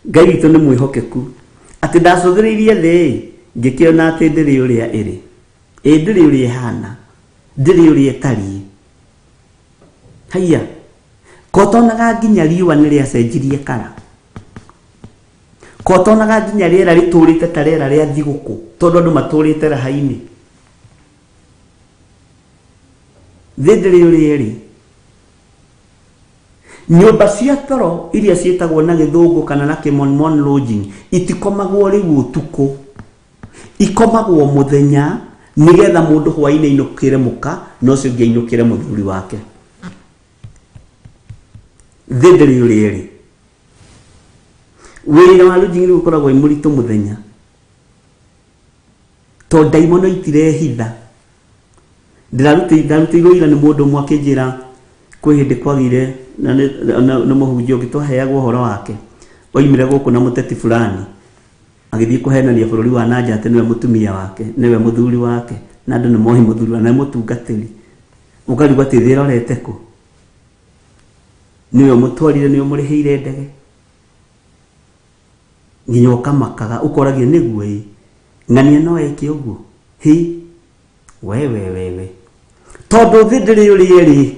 Ngai witũ nĩ mwĩhokeku. Atĩ ndacũthĩrĩirie thĩ-ĩ, ngĩkĩona atĩ ndĩrĩ ũrĩa ĩrĩ. Ĩ ndĩrĩ ũrĩa ĩhana, ndĩrĩ ũrĩa ĩtariĩ. Haiya, ko ũtonaga nginya riũa nĩ rĩacenjirie kara? Ko ũtonaga nginya rĩera rĩtũrĩte ta rĩera rĩa thigũkũ tondũ andũ matũrĩte raha-inĩ? Thĩ ndĩrĩ ũrĩa ĩrĩ. Nyũmba cia toro iria ciĩtagwo na gĩthũngũ kana na kĩmonmon lodging itikomagwo rĩu ũtukũ. Ikomagwo mũthenya nĩgetha mũndũ hwainĩ ainũkĩre mũka na ũcio ũngĩ ainũkĩre mũthuri wake. Thĩ ndĩrĩ ũrĩa ĩrĩ. Wĩra wa lodging rĩu ũkoragwo wĩ mũritũ mũthenya tondũ ndaimono itirehitha. Ndarutĩirwo ũira nĩ mũndũ ũmwe akĩnjĩra kwĩ hĩndĩ kwagĩire na nĩ mũhunjia ũngĩ twaheagwo ũhoro wake, oimire gũkũ na mũteti fulani, agĩthiĩ kũhenania bũrũri wa na nja atĩ nĩwe mũtumia wake, nĩwe mũthuri wake, na andũ nĩ moĩ mũthuri na nĩ mũtungatĩri. Ũkarigwo atĩ thĩ ĩrorete kũ? Nĩwe ũmũtwarire, nĩwe ũmũrĩhĩire ndege. Nginya ũkamakaga, ũkoragia nĩguo ĩ, ng'ania no eke ũguo? Hĩ, we we we we. Tondũ thĩ ndĩrĩ ũrĩa ĩrĩ.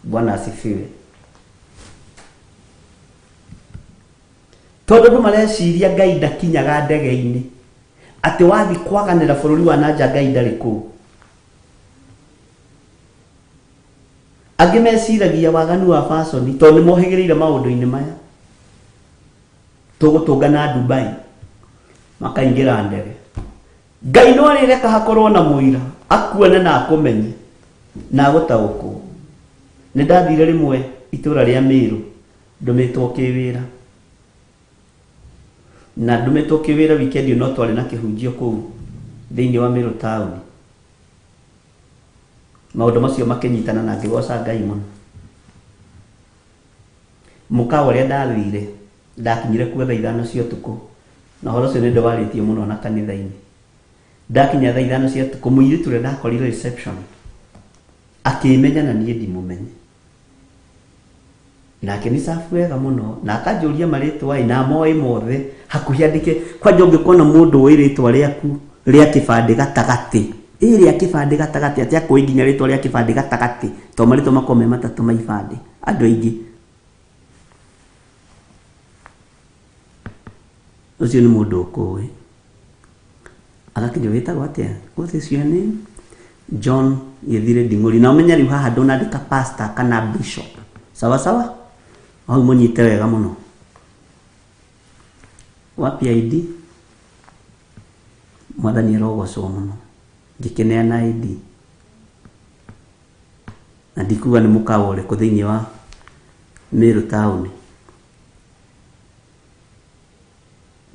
Bwana asifiwe. Tondũ andũ mareciria Ngai ndakinyaga ndege-inĩ, atĩ wathiĩ kwaganĩra bũrũri wa na nja Ngai ndarĩ kũu. Angĩ meciragia waganu wa baconi tondũ nĩ mohĩgĩrĩire maũndũ-inĩ maya. Tũgũtũngana Dubai, makaingĩra ndege. Ngai no arĩreka hakorwo na mũira, akuone na akũmenye. Na agũtaũkwo. Nĩ ndathire rĩmwe itũra rĩa Mĩrũ ndũmĩtwo kĩwĩra. Na ndũmĩtwo kĩwĩra weekend ĩyo no twarĩ na kĩhunjio kũu thĩinĩ wa Mĩrũ taũni. Maũndũ macio makĩnyitana na ngĩgoca Ngai mũno. Mũkawa ũrĩa ndathire, ndakinyire kuo thaa ithano cia ũtukũ, na ũhoro ũcio nĩ ndĩwarĩtie mũno na kanitha-inĩ. Ndakinya thaa ithano cia ũtukũ, mũirĩtu ũrĩa ndakorire reception akĩmenya na niĩ ndimũmenye. Nake nĩ safu wega mũno, na akanjũria marĩtwa ĩ, na moĩ mothe, hakuhĩ andĩke, kwanja ũngĩkona mũndũ ũĩ rĩtwa rĩaku rĩa kĩbandĩ gatagatĩ, ĩ rĩa kĩbandĩ gatagatĩ, atĩ akũĩ nginya rĩtwa rĩa kĩbandĩ gatagatĩ, tondũ marĩtwa makoragwo me matatũ ma ibandĩ, andũ aingĩ. Ũcio nĩ mũndũ ũkũĩ. Agakĩnjũria wĩtagwo atĩa? What is your name? John Gĩthire Nding'ũri. Na ũmenye rĩu haha ndũnandĩka pastor kana bishop. Sawa sawa? Hau mũnyite wega mũno. Wapi ID? Mwathani arogocwo mũno. Ngĩkĩneana ID. Na ndikuga nĩ mũkawa ũrĩkũ thĩinĩ wa Meru taũni.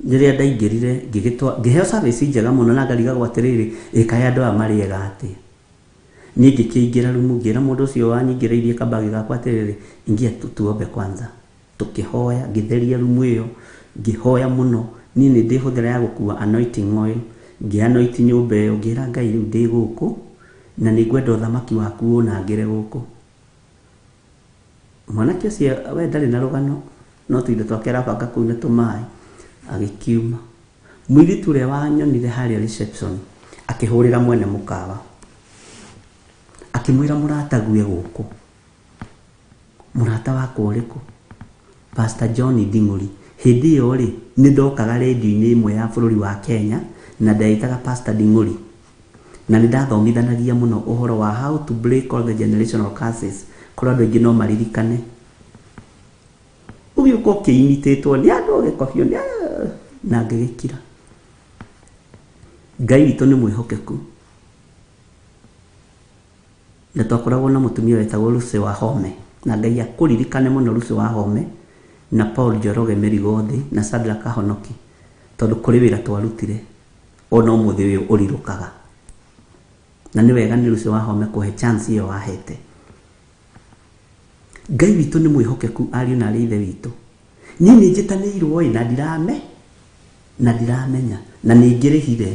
Rĩrĩa ndaingĩrire ngĩgĩtwa ngĩheo service njega mũno na ngarigagwo atĩrĩrĩ, ĩ kaĩ andũ aya marĩ ega atĩa? Niĩ ngĩkĩingĩra rumu ngĩra mũndũ ũcio wanyingĩrĩirie kabagi gakwa atĩrĩrĩ, ingia tu tuombe kwanza. Tũkĩhoya, ngĩtheria rumu ĩyo, ngĩhoya mũno. Niĩ nĩ ndĩ hũthĩra ya gũkua anointing oil, ngĩ anoint nyũmba ĩyo, ngĩra Ngai rĩu ndĩ gũkũ na nĩ ngwenda ũthamaki waku ũnangĩre gũkũ. Mwanake ũcio we ndarĩ na rũgano no tũindo twake arabanga kũu na tũmaĩ agĩkiuma. Mũirĩtu ũrĩa wanyonire harĩa reception akĩhũrĩra mwene mũkawa akĩmwĩra mũratagu e gũkũ. Mũrata wakwa ũrĩkũ? Pastor John Nding'ũri. Hĩndĩ ĩyo rĩ, nĩ ndokaga rĩndiũ-inĩ ĩmwe ya bũrũri wa Kenya na ndeĩtaga Pastor Nding'ũri. Na nĩ ndathomithanagia mũno ũhoro wa how to break all the generational curses, korwo andũ aingĩ no maririkane. Ũgĩũka ũkĩimitĩtwo nĩ andũ ũgĩkobio nĩ na ngĩgĩkira. Ngai witũ nĩ mwĩhokeku. Na twakoragwo na mũtumia wetagwo Lucy Wahome, na Ngai akũririkane mũno Lucy Wahome, na Paul Njoroge Mĩrigo Thĩ, na Shadrack Kahonoki, tondũ kũrĩ wĩra twarutire ona ũmũthĩ ũyũ ũrirũkaga. Na nĩ wega nĩ Lucy Wahome kũhe chance ĩyo wahete. Ngai witũ nĩ mwĩhokeku ariũ na arĩ ithe witũ. Niĩ nĩ njĩtanĩirwo ĩ na ndirame na ndiramenya na nĩ ngĩrĩhire.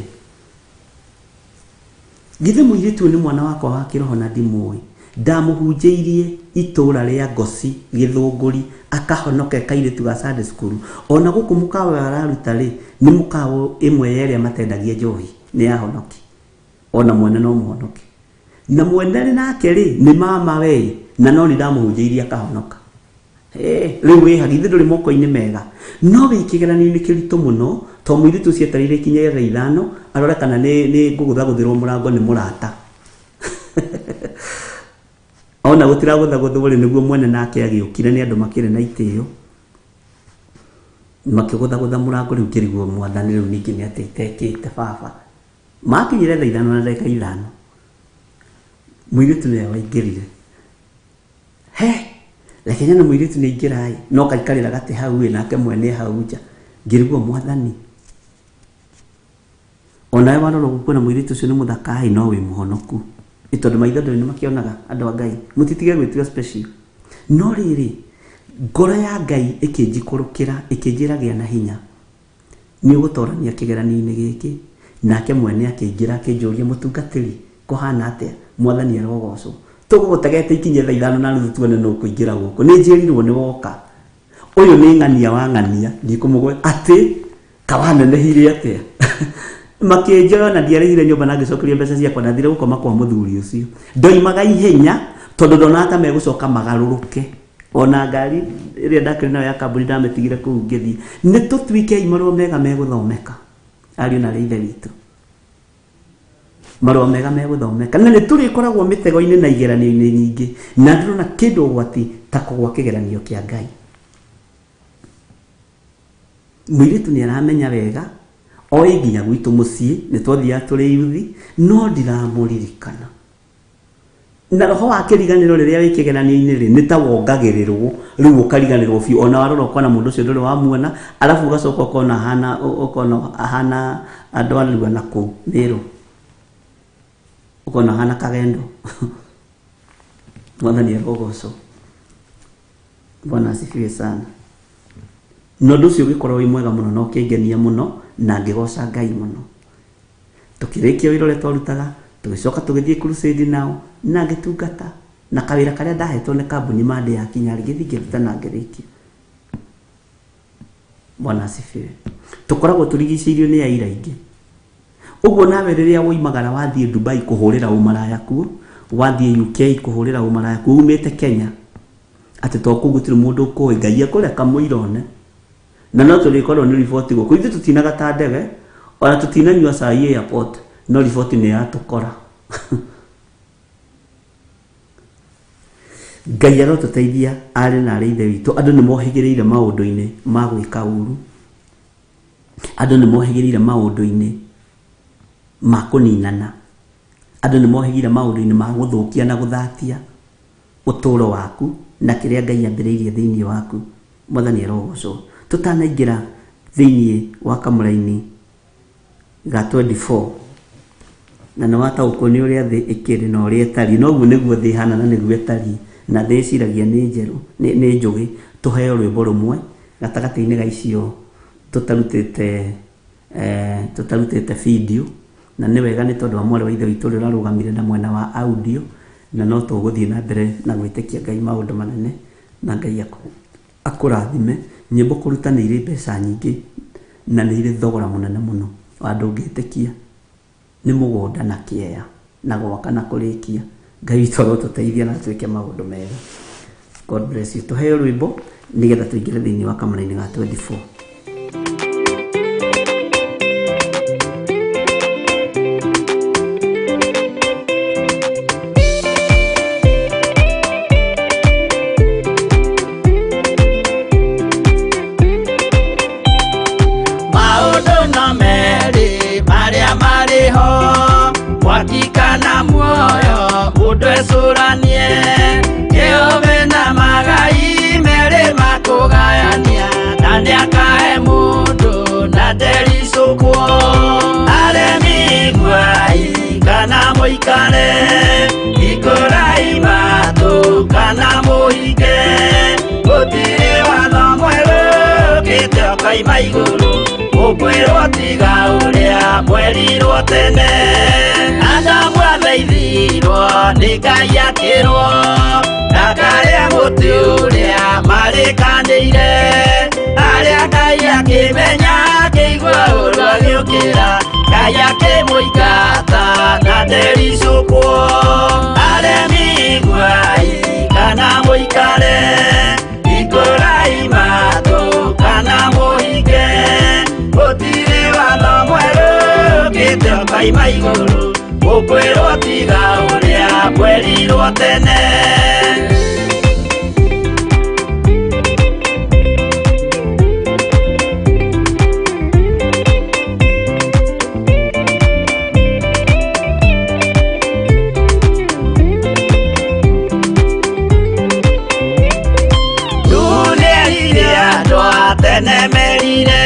Githĩ mũirĩtu ũyũ nĩ mwana wakwa wa kĩroho na ndimũĩ? Ndamũhunjĩirie itũũra rĩa Ngoci, Gĩthũngũri, akahonoka e kairĩtu ga Sunday school. O na gũkũ mũkawa ũyũ araruta-rĩ, nĩ mũkawa ĩmwe ya ĩrĩa matendagia njohi, nĩ ahonoki. O na mwene no mũhonoki. Na mwene nake-rĩ, nĩ mama we, na no niĩ ndamũhunjĩirie akahonoka. Rĩu wĩha githĩ ndũrĩ moko-inĩ mega? No wĩ kĩgeranio-inĩ kĩritũ mũno, tondũ mũirĩtu ũcio etereire ikinye thaa ithano arore kana nĩ nĩ ngũgũthagũthĩrwo mũrango nĩ mũrata. Ona gũtiragũthagũthwo rĩ, nĩguo mwene nake agĩũkire nĩ andũ makĩrĩ na itĩo. Makĩgũthagũtha mũrango rĩu ngĩrigwo mwathani rĩu ningĩ nĩ atĩa itekĩte baba. Makinyire thaa ithano na ndagĩka ithano, mũirĩtu nĩwe waingĩrire. He, reke nyone mũirĩtu nĩ aingĩra ĩ, no kaikarĩra gatĩ hau ĩ, nake mwene e hau nja. Ngĩrigwo mwathani, onawe warora ũguo kuona mũirĩtu ũcio nĩ mũthaka ĩ, no wĩ mũhonoku. Ĩ tondũ maitho ndũĩ nĩ makĩonaga andũ a Ngai, mũtitige gwĩtua special. No rĩrĩ, ngoro ya Ngai ĩkĩnjikũrũkĩra, ĩkĩnjĩra gĩa na hinya. Nĩ ũgũtoorania kĩgeranio-inĩ gĩkĩ. Nake mwene akĩingĩra akĩnjũria, Mũtungatĩri, kũhaana atĩa? Mwathani arogoocwo. Tũgũgũtegete ikinye thaa ithano na nuthu tuone nũ ũkũingĩra gũkũ. Nĩ njĩrirwo nĩ woka. Ũyũ nĩ ng'ania wa ng'ania, ndikũmũgweta, atĩ kawanenehire atĩa? Makĩnjoya na ndiarĩhire nyũmba na ngĩcokerio mbeca ciakwa na thire gũkoma kwa mũthuri ũcio. Ndoimaga ihenya tondũ ndonaga ta megũcoka magarũrũke. Ona ngari ĩrĩa ndakĩrĩ nayo ya kambuni ndamĩtigire kũu ngĩthiĩ. Nĩ tũtuĩkei marũa mega megũthomeka, ariũ na aarĩ a Ithe witũ. Marũa mega megũthomeka. Na nĩ tũrĩkoragwo mĩtego-inĩ na igeranio-inĩ nyingĩ. Na ndĩrona kĩndũ ũgwati ta kũgwa kĩgeranio kĩa Ngai. Mũirĩtu nĩ aramenya wega, oĩ nginya gwitũ mũciĩ, nĩ twathiaga tũrĩ yuthi, no ndiramũririkana. Na roho wa kĩriganĩro rĩrĩa wĩ kĩgeranio-inĩ rĩ, nĩ ta wongagĩrĩrwo, rĩu ũkariganĩrwo biũ, ona warora ũkona mũndũ ũcio ndũrĩ wamuona, arabu ũgacoka ũkona ahana, ũkona ahana andũ a rua na kũu Mĩrũ, ũkona ahana kagendo. Mwathani arogocwo. Bwana asifiwe sana. Na ũndũ ũcio ũgĩkorwo wĩ mwega mũno na ũkĩngenia mũno na ngĩgoca Ngai mũno. Tũkĩrĩkia wĩra ũrĩa twarutaga, tũgĩcoka tũgĩthiĩ crusade nao na ngĩtungata na kawĩra karĩa ndahetwo nĩ kambuni Monday yakinya ngĩthiĩ ngĩruta na ngĩrĩkia. Bwana asifiwe. Tũkoragwo tũrigicĩirio nĩ aira aingĩ. Ũguo nawe rĩrĩa woimagara wathiĩ Dubai kũhũrĩra ũmaraya kuo, wathiĩ UK kũhũrĩra ũmaraya kuo, umĩte Kenya, atĩ to kũu gũtirĩ mũndũ ũkũĩ, Ngai ekũreka mũira one. Na no tũrĩkorwo nĩ riboti gũkũ. Ithuĩ tũtinaga ta ndege, ona tũtinanyua cai airport, no riboti nĩ yatũkora. Ngai arotũteithia arĩ na arĩ ithe witũ. Andũ nĩ mohĩgĩrĩire maũndũ-inĩ ma gwĩka ũru. Andũ nĩ mohĩgĩrĩire maũndũ-inĩ ma kũninana. Andũ nĩ mohĩgĩrĩire maũndũ-inĩ ma gũthũkia na gũthatia ũtũũro waku na kĩrĩa Ngai ambĩrĩirie thĩinĩ waku. Mwathani arogocwo. Tũtanaingĩra thĩinĩ wa kamũraini ga 24 na nĩ wataũkwo nĩ ũrĩa thĩ ĩkĩrĩ na ũrĩa ĩtariĩ, na ũguo nĩguo thĩ ĩhana na nĩguo ĩtariĩ, na thĩ ĩciragia nĩ njerũ, nĩ njũgĩ. Tũheo rwĩmbo rũmwe gatagatĩ-inĩ ga icio tũtarutĩte, tũtarutĩte video, na nĩ wega nĩ tondũ wa mwarĩ wa ithe witũ ũrĩa ũrarũgamire na mwena wa audio, na no tũgũthiĩ na mbere na gwĩtĩkia Ngai maũndũ manene, na Ngai akũrathime. Nyĩmbo kũruta nĩ irĩ mbeca nyingĩ na nĩ irĩ thogora mũnene mũno wa ndũngĩtĩkia. Nĩ mũgũnda na kĩeya na gwaka na kũrĩkia. Ngai witũ arotũteithia na twĩke maũndũ mega. God bless you. Tũheo rwĩmbo nĩgetha tũingĩre thĩinĩ wa kamũrainĩ ga 24. Maũndũ no merĩ marĩa marĩ ho, mwaki kana muoyo, mũndũ ecũranie. Kĩũmbe na magai merĩ makũgayania, na nĩakae mũndũ na ndericũkwo. Aremi iguai kana mũikare, hingũrai matũ kana mũhinge. Gũtirĩ watho mwerũ ũkĩte ũkoima igũrũ, ũkwĩrwo tiga ũrĩa mwerirwo tene. Adamu athaithirwo nĩ Ngai akĩrwo, ndakarĩe mũtĩ ũrĩa marĩkanĩire. Arĩa Ngai akĩmenya akĩigua ũru agĩũkĩra, Ngai akĩmũingata na ndericũkwo. Aremi iguai kana mũikare, hingũrai matũ kana mũhinge. Gũtirĩ watho mwerũ ũkĩte ũkoima igũrũ, ũkwĩrwo tiga ũrĩa mwerirwo tene. Nĩerire andũ a tene merire,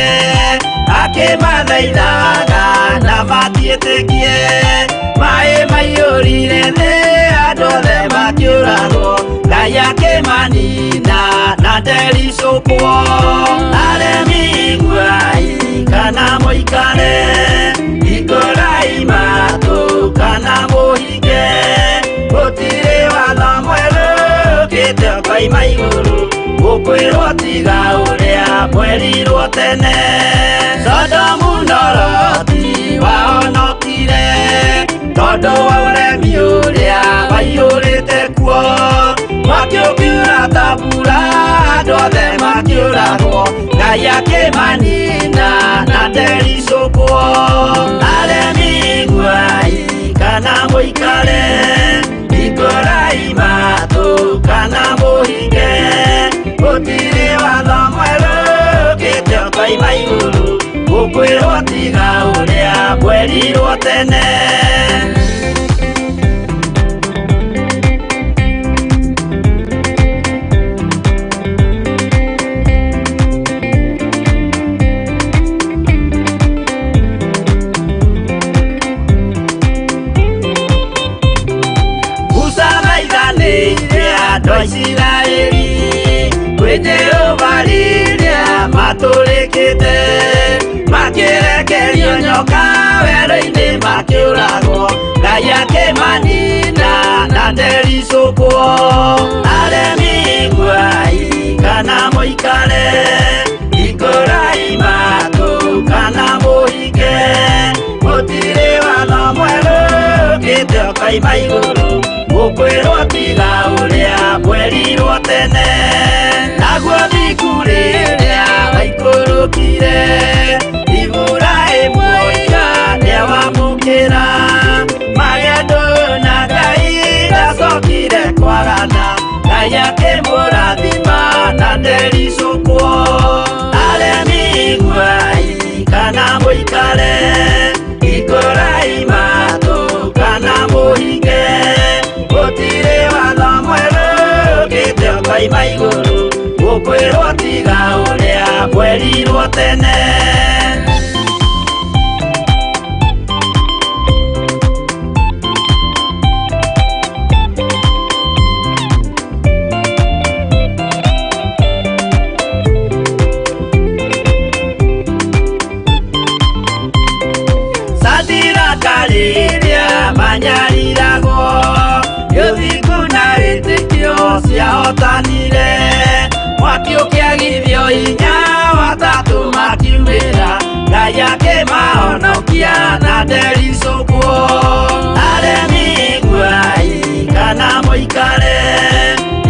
akĩmathaithaga na matiĩtĩkie. Maĩ maiyũrire thĩ, andũ othe makĩũragwo, Ngai akĩmanina na ndericũkwo. Aremi iguai kana mũikare, hingũrai matũ kana mũhinge. Gũtirĩ watho mwerũ ũkĩte ũkoima igũrũ, ũkwĩrwo tiga ũrĩa mwerirwo tene. Sodomu na Loti wahonokire, tondũ wa ũremi ũrĩa waiyũrĩte kuo. Mwaki ũkiura ta mbura, andũ othe makĩũragwo, Ngai akĩmanina na ndericũkwo. Aremi iguai kana mũikare, hingũrai matũ kana mũhinge. Gũtirĩ watho mwerũ ũkĩte ũkoima igũrũ, ũkwĩrwo tiga ũrĩa mwerirwo tene. mokĩte makĩrekerio nyoka werũ-inĩ makĩũragwo Ngai akĩmanina na ndericũkwo aremi iguai kana mũikare hingũrai matũ kana mũhinge gũtirĩ watho mwerũ ũkĩte ũkoima igũrũ mũkwĩrwo tiga ũrĩa mwerirwo tene naguo thiku rĩrĩa waikũrũkire Iburahĩmu oiga nĩawamũkĩra magendo na Ngai ndacokire kwagana Ngai akĩmũrathima na ndericũkwo aremi iguai kana mũikare hingũrai matũ kana mũhinge gũtirĩ watho mwerũ ũkĩte ũkoima igũrũ mũkwĩrwo tiga ũrĩa mwerirwo tene. Sadiraka rĩrĩa manyariragwo gĩthingu na wĩtĩkio ciahotanire mwaki ũkĩagithio hinya watatũ makiumĩra Ngai akĩmahonokia na ndericũkwo aremi iguai kana mũikare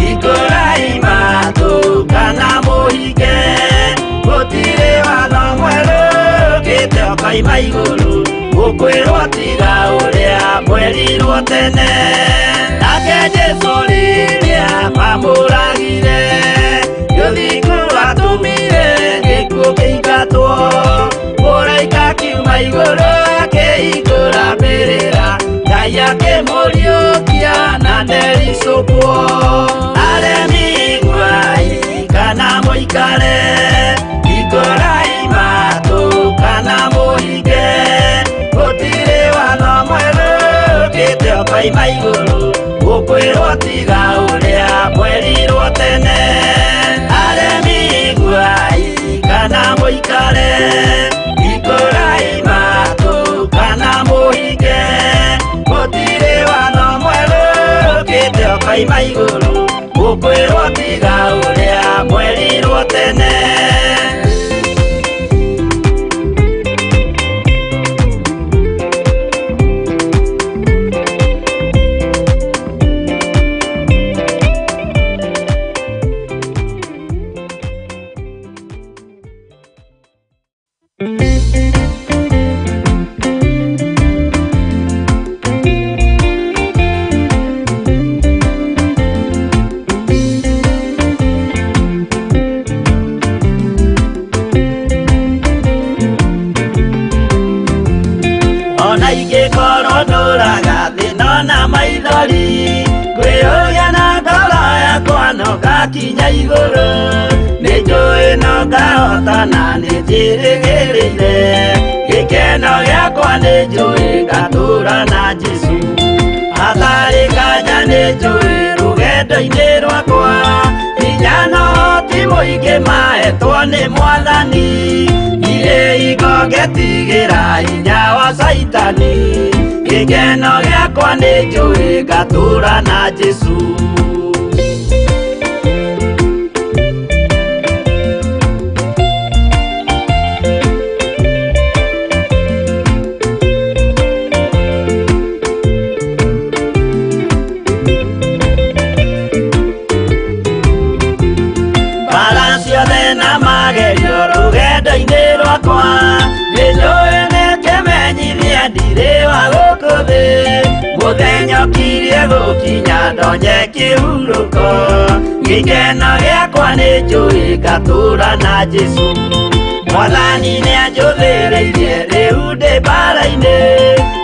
hingũrai matũ kana mũhinge gũtirĩ watho mwerũ ũkĩte ũkoima igũrũ mũkwĩrwo tiga ũrĩa mwerirwo tene nake Jesũ rĩrĩa mamũragire gĩthingu atũmire gĩkuũ kĩingatwo mũraika akiuma igũrũ akĩhingũra mbĩrĩra Ngai akĩmũriũkia na ndericũkwo aremi iguai kana mũikare hingũrai matũ kana mũhinge gũtirĩ watho mwerũ ũkĩte ũkoima igũrũ mũkwĩrwo tiga ũrĩa mwerirwo tene aremi iguai kana mũikare hingũrai matũ kana mũhinge gũtirĩ watho mwerũ ũkĩte ũkoima igũrũ mũkwĩrwo tiga ũrĩa mwerirwo tene. Ona ingĩkorwo ndũraga thĩna na maithori ngwĩyũria na ngoro yakwa no ngakinya igũrũ nĩ njũĩ no ngahotana nĩ njĩrĩgĩrĩire gĩkeno gĩakwa nĩ njũĩ ngatũra na Jesũ hatarĩ nganja nĩ njũĩ rũgendo-inĩ rwakwa hinya no ti mũingĩ mahetwo nĩ Mwathani irĩ hingo ngetigĩra hinya wa Caitani gĩkeno gĩakwa nĩ njũĩ ngatũra na Jesũ. Mbara ciothe na magerio rũgendo-inĩ rwakwa nĩ njũĩ nĩ kĩmenyithia ndirĩ wa gũkũ thĩ mũthenya ũkirie gũkinya ndonye kĩhurũko gĩkeno gĩakwa nĩ njũĩ ngatũra na Jesũ Mwathani nĩanjũthĩrĩirie rĩu ndĩ mbara-inĩ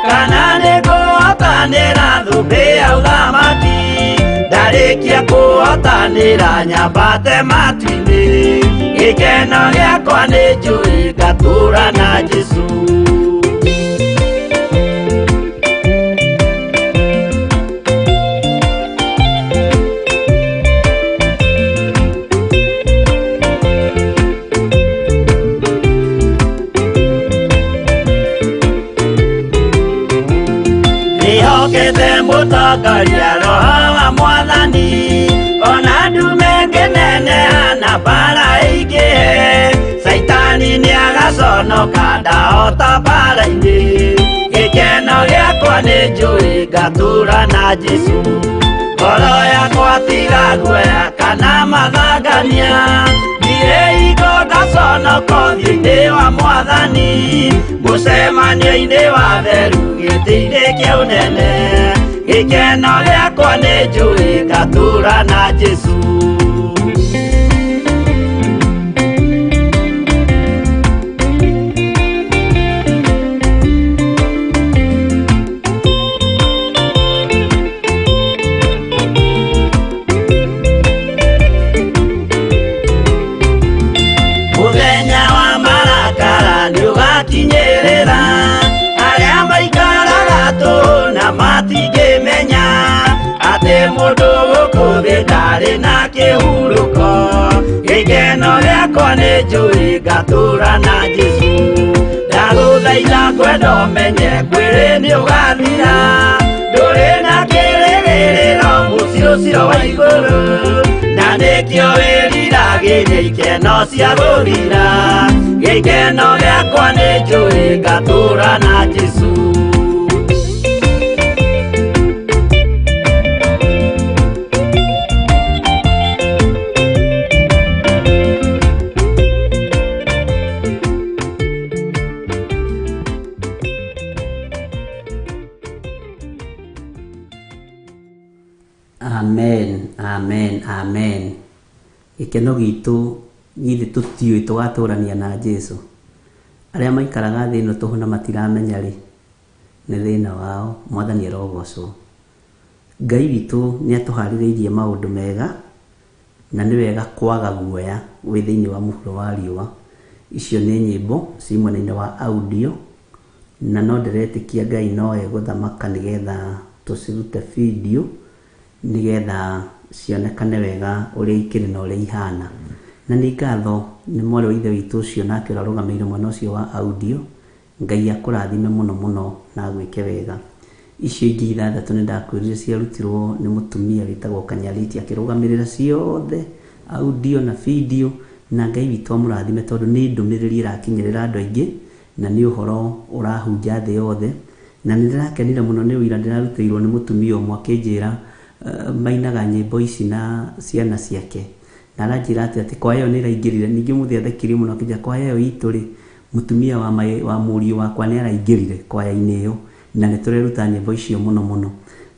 kana nĩngũhotanĩra thũmbĩ ya ũthamaki ndarĩkia kũhotanĩra nyambate matu-inĩ gĩkeno gĩakwa nĩ njũĩ ngatũra na Jesũ. Egũtongoria roho wa mwathani ona ndume ngĩneneha na mbara ĩingĩhe Caitani nĩagaconoka ndahota mbara-inĩ gĩkeno gĩakwa nĩ njũĩ ngatũra na Jesũ ngoro yakwa tiga guoya kana mathangania ndirĩ hingo ngaconoka ũthiũ-inĩ wa mwathani mũcemanio-inĩ wa theru gĩtĩ-inĩ kĩa ũnene gĩkeno gĩakwa nĩ njũĩ ngatũra na Jesũ. Mũthenya wa marakara nĩũgakinyĩrĩra arĩa maikaraga tũhũ na matingĩmenya atĩ mũndũ gũkũ thĩ ndarĩ na kĩhurũko gĩkeno gĩakwa nĩ njũĩ ngatũra na Jesũ ndagũthaitha ngwenda ũmenye mwĩrĩ nĩũgathira ndũrĩ na kĩrĩgĩrĩro mũciĩ ũcio wa igũrũ na nĩkĩo wĩriragĩria ikeno cia gũthira gĩkeno gĩakwa nĩ njũĩ ngatũra na Jesũ. Amen, amen, amen. Gĩkeno gitũ githĩ tũtiũĩ tũgatũrania na Jesũ. Arĩa maikaraga thĩ ĩno tũhũ na matiramenya rĩ, nĩ thĩna wao. Mwathani arogocwo. Ngai witũ nĩ atũharĩrĩirie maũndũ mega na nĩ wega kwaga guoya wĩ thĩinĩ wa mũhuro wa riũa. Icio nĩ nyĩmbo ci mwena-inĩ wa audio na no ndĩretĩkia Ngai no egũthamaka nĩgetha tũcirute video nĩgetha cionekane wega ũrĩa ikĩrĩ na ũrĩa ihana. Na nĩ ngatho nĩ mwarĩ wa ithe witũ ũcio nake ũrĩa ũrũgamĩrĩire mwena ũcio wa audio. Ngai akũrathime mũno mũno na agwĩke wega. Icio ingĩ ithathatũ nĩ ndakwĩrire ciarutirwo nĩ mũtumia wĩtagwo Kanyariti akĩrũgamĩrĩra ciothe audio na video na Ngai witũ amũrathime tondũ nĩ ndũmĩrĩri ĩrakinyĩrĩra andũ aingĩ na nĩ ũhoro ũrahunja thĩ yothe. Na nĩ ndĩrakenire mũno nĩ ũira ndĩrarutĩirwo nĩ mũtumia ũmwe akĩnjĩra mainaga nyĩmbo ici na ciana ciake na aranjĩra atĩ kwaya ĩyo nĩ ĩraingĩrire. Ningĩ mũthĩ athekirie mũno akĩnjĩra kwaya ĩyo itũ rĩ, mũtumia wa mũriũ wakwa nĩ araingĩrire kwaya-inĩ ĩyo na nĩ tũreruta nyĩmbo icio mũno mũno.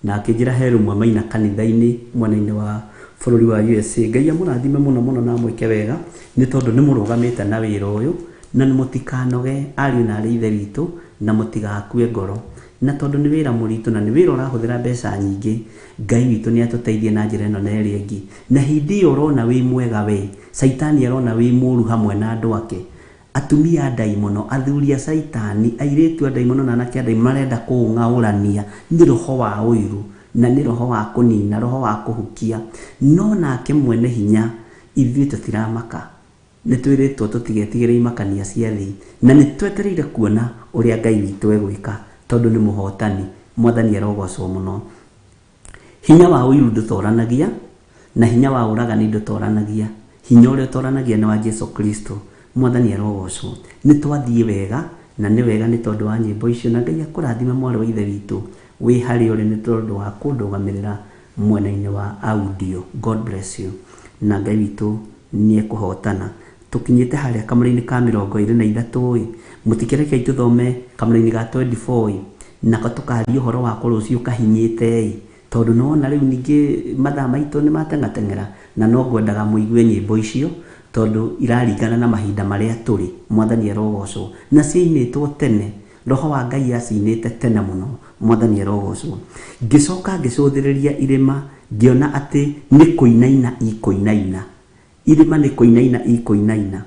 Na akĩnjĩra he rũmwe maina kanitha-inĩ mwena-inĩ wa bũrũri wa USA. Ngai amũrathime mũno mũno na amwĩke wega nĩ tondũ nĩ mũrũgamĩte na wĩra ũyũ na mũtikanoge ariũ na arĩ ithe witũ na mũtigakue ngoro. Na tondũ nĩ wĩra mũritũ na nĩ wĩra ũrahũthĩra mbeca nyingĩ, Ngai witũ nĩ atũteithie na njĩra ĩno na ĩrĩa ĩngĩ. Na hĩndĩ ĩyo ũrona wĩ mwega we, Caitani arona wĩ mũũru hamwe na andũ ake. Atumia a ndaimono, athuri a Caitani, airĩtu a ndaimono na anake a ndaimono marenda kũũng'aũrania nĩ roho wa ũiru na nĩ roho wa kũnina, roho wa kũhukia. No nake mwene hinya ithuĩ tũtiramaka. Nĩ twĩrĩtwo tũtigetigĩre imakania cia thĩ na nĩ twetereire kuona ũrĩa Ngai witũ egwĩka tondũ nĩ mũhotani. Mwathani arogocwo mũno. Hinya wa ũiru ndũtoranagia na hinya wa ũragani ndũtoranagia. Hinya ũrĩa ũtoranagia nĩ wa Jesu Kristo. Mwathani arogocwo. Nĩ twathiĩ wega na nĩ wega nĩ tondũ wa nyĩmbo icio na Ngai akũrathime mwarĩ wa ithe witũ wĩ harĩa ũrĩ nĩ tondũ wa kũndũgamĩrĩra mwena-inĩ wa audio. God bless you. Na Ngai witũ nĩ ekũhotana. Tũkinyĩte harĩa kamũra-inĩ ka 23 ĩ, mũtikerekei tũthome kamũra-inĩ ga 24 ĩ, nako tũkaria ũhoro wako rũciũ kahinyĩte ĩ, tondũ nĩwona rĩu ningĩ mathaa maitũ nĩ mateng'ateng'era na no ngwendaga mũigue nyĩmbo icio tondũ iraringana na mahinda marĩa tũrĩ. Mwathani arogocwo. Na ciainĩtwo tene, roho wa Ngai acinĩte tene mũno. Mwathani arogocwo. Ngĩcoka ngĩcũthĩrĩria irĩma ngĩona atĩ nĩ kũinaina ikũinaina. Irĩma nĩ kũinaina ikũinaina.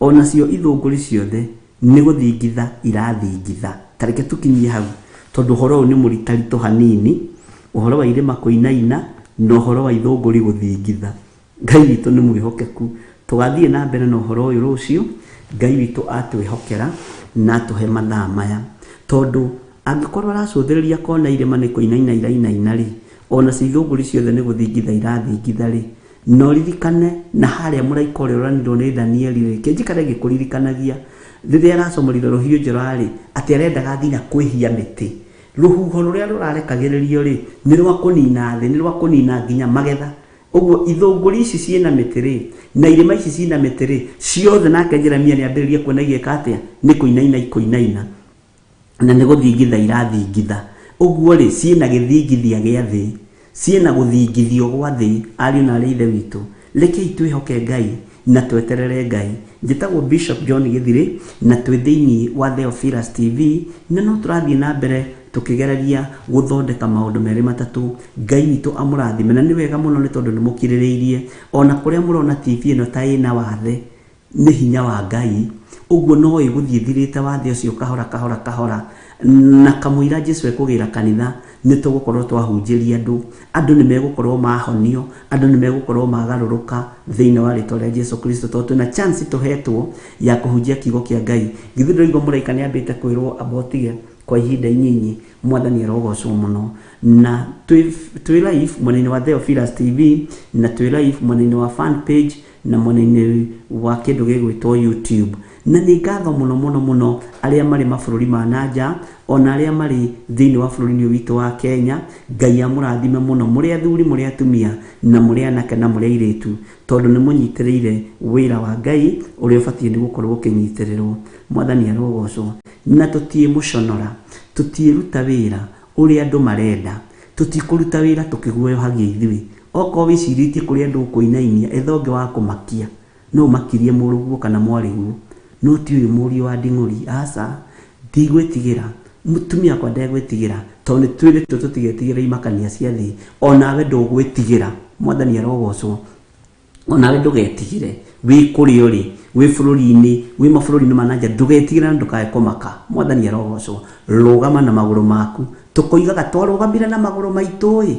Onacio ithũngũri ciothe nĩ gũthingitha irathingitha. Ta reke tũkinyie hau tondũ ũhoro ũyũ nĩ mũritaritũ hanini, ũhoro wa irĩma kũinaina na ũhoro wa ithũngũri gũthingitha. Ngai witũ nĩ mwĩhokeku. Tũgathiĩ na mbere na ũhoro ũyũ rũciũ. Ngai witũ atwĩhokera na atũhe mathaa maya tondũ Angĩkorwo aracũthĩrĩria akona irĩma nĩ kũinaina irainaina rĩ, ona cio ithũngũri ciothe nĩ gũthingitha irathingitha rĩ, na ũririkane na harĩa mũraika ũrĩa ũranirwo nĩ Danieli rĩ, kĩnjikare ngĩkũririkanagia rĩrĩa aracomorire rũhiũ njora rĩ, atĩ arendaga nginya kwĩhia mĩtĩ. Rũhuho rũrĩa rũrarekagĩrĩrio rĩ, nĩ rwa kũnina thĩ, nĩ rwa kũnina nginya magetha. Ũguo ithũngũri ici ciĩna mĩtĩ rĩ, na irĩma ici ciĩna mĩtĩ rĩ, ciothe nake Jeremia nĩ ambĩrĩria kuona igĩka atĩa? Nĩ kũinaina ikũinaina na nĩ gũthingitha irathingitha. Ũguo rĩ, ciĩna gĩthingithia gĩa thĩ, ciĩna gũthingithio gwa thĩ. Ariũ na aarĩ a Ithe witũ, rekei twĩhoke Ngai na tweterere Ngai. Njĩtagwo Bishop John Gĩthirĩ na twĩ thĩinĩ wa Theophilus TV, na no tũrathiĩ na mbere tũkĩgereria gũthondeka maũndũ merĩ matatũ. Ngai witũ amũrathime, na nĩ wega mũno nĩ tondũ nĩ mũkirĩrĩirie. Ona kũrĩa mũrona TV ĩno ta ĩna wathe, nĩ hinya wa Ngai. Ũguo no ĩgũthiĩ ĩthirĩte wathe ũcio kahora kahora kahora, na kamũira Jesu ekũgĩra kanitha, nĩ tũgũkorwo twahunjĩria andũ. Andũ nĩ megũkorwo mahonio, andũ nĩ megũkorwo magarũrũka thĩinĩ wa rĩtwa rĩa Jesu Kristo, tondũ twĩna chance tũhetwo ya kũhunjia kiugo kĩa Ngai. Githĩ ndũraigua mũraika nĩ ambĩte kwĩrwo amba ũtige kwa ihinda inyinyi? Mwathani arogocwo mũno. Na twĩ live mwena-inĩ wa Theophilus TV, na twĩ live mwena-inĩ wa fan page, na mwena-inĩ wa kĩndũ gĩgwĩtwo YouTube. Na nĩ ngatho mũno mũno mũno arĩa marĩ mabũrũri ma nanja, ona arĩa marĩ thĩinĩ wa bũrũri-inĩ ũyũ witũ wa Kenya. Ngai amũrathime mũno, mũrĩ athuri, mũrĩ atumia, na mũrĩ anake, na mũrĩ airĩtu, tondũ nĩ mũnyitĩrĩire wĩra wa Ngai ũrĩa ũbatiĩ nĩ gũkorwo ũkĩnyitĩrĩrwo. Mwathani arogocwo. Na tũtiĩmũconora, tũtiĩruta wĩra ũrĩa andũ marenda, tũtikũruta wĩra tũkĩguoyohagia ithuĩ. Okorwo wĩcirĩtie kũrĩ andũ ũkũinainia, etha ũngĩ wa kũmakia. No ũmakirie mũrũguo kana mwarĩguo, no ti ũyũ mũriũ wa nding'ũri. Aca, ndigwĩtigĩra, mũtumia wakwa ndegwĩtigĩra, tondũ nĩ twĩrĩtwo tũtigetigĩre imakania cia thĩ. Onawe ndũgwĩtigĩra. Mwathani arogocwo. Onawe ndũgetigĩre, wĩ kũrĩa ũrĩ, wĩ bũrũri-inĩ, wĩ mabũrũri-inĩ ma nanja, ndũgetigĩre na ndũkae kũmaka. Mwathani arogocwo. Rũgama na magũrũ maku. Tũkoigaga twarũgamire na magũrũ maitũ ĩ,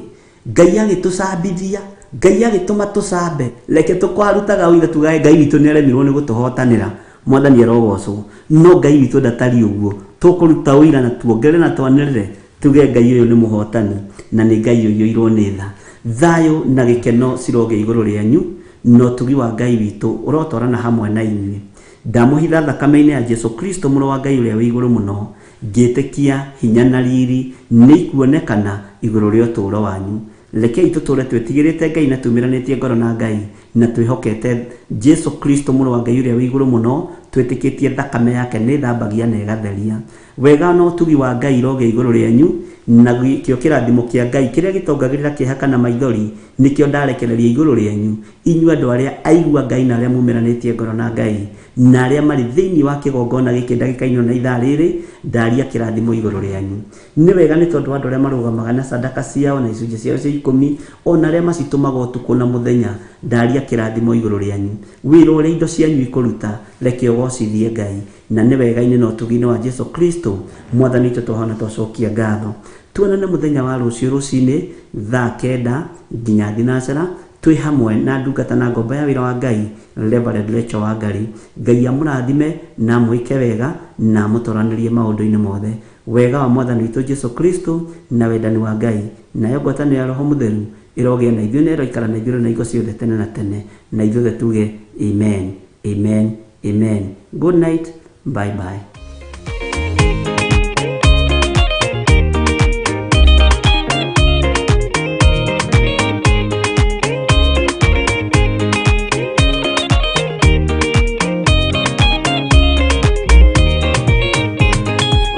Ngai agĩtũcambithia, Ngai agĩtũma tũcambe. Reke tũkwarutaga ũira tugage Ngai witũ nĩ aremirwo nĩ gũtũhotanĩra. Mwathani arogocwo. No Ngai witũ ndatariĩ ũguo. Tũkũruta ũira na tuongerere na twanĩrĩre tuge Ngai ũyũ nĩ mũhotani na nĩ Ngai ũiyũirwo nĩ tha. Thayũ na gĩkeno cirogĩa igũrũ rĩanyu, na ũtugi wa Ngai witũ ũrotwarana hamwe na inyuĩ. Ndamũhitha thakame-inĩ ya Jesu Kristo mũrũ wa Ngai ũrĩa wĩ igũrũ mũno, ngĩtĩkia hinya na riri nĩ ikuonekana igũrũ rĩa ũtũũro wanyu. Rekei tũtũũre twĩtigĩrĩte Ngai na tumĩranĩtie ngoro na Ngai, na twĩhokete Jesu Kristo mũrũ wa Ngai ũrĩa wĩ igũrũ mũno, twĩtĩkĩtie thakame yake nĩ ĩthambagia na ĩgatheria. Wega na ũtugi wa Ngai irogĩa igũrũ rĩanyu, na kĩo kĩrathimo kĩa Ngai kĩrĩa gĩtongagĩrĩra kĩeha kana maithori nĩkĩo ndarekereria igũrũ rĩanyu, inyuĩ andũ arĩa aigua Ngai na arĩa mumĩranĩtie ngoro na Ngai, na arĩa marĩ thĩinĩ wa kĩgongona gĩkĩ ndagĩka-inĩ ĩno na ithaa rĩrĩ, ndaria kĩrathimo igũrũ rĩanyu. Nĩ wega nĩ tondũ wa andũ arĩa marũgamaga na sadaka ciao na icunjĩ ciao cia ikũmi, o na arĩa macitũmaga ũtukũ na mũthenya, ndaria kĩrathimo igũrũ rĩanyu. Wĩra ũrĩa indo cianyu ikũruta, reke ũgocithie Ngai. Na nĩ wega-inĩ na ũtugi-inĩ wa Jesu Kristo Mwathani witũ twahona twacokia ngatho. Tuonane mũthenya wa rũciũ rũcinĩ thaa 9 nginya thinacara, twĩ hamwe na ndungata na ngombo ya wĩra wa Ngai Reverend Rachel Wangari. Ngai amũrathime na amwĩke wega na amũtoranĩrie maũndũ-inĩ mothe. Wega wa Mwathani witũ Jesu Kristo na wendani wa Ngai nayo ngwatanĩro ya Roho Mũtheru ĩrogĩa na ithuĩ na ĩroikara na ithuĩ na hingo ciothe tene na tene, na ithuothe tuge amen, amen, amen. Good night, bye bye.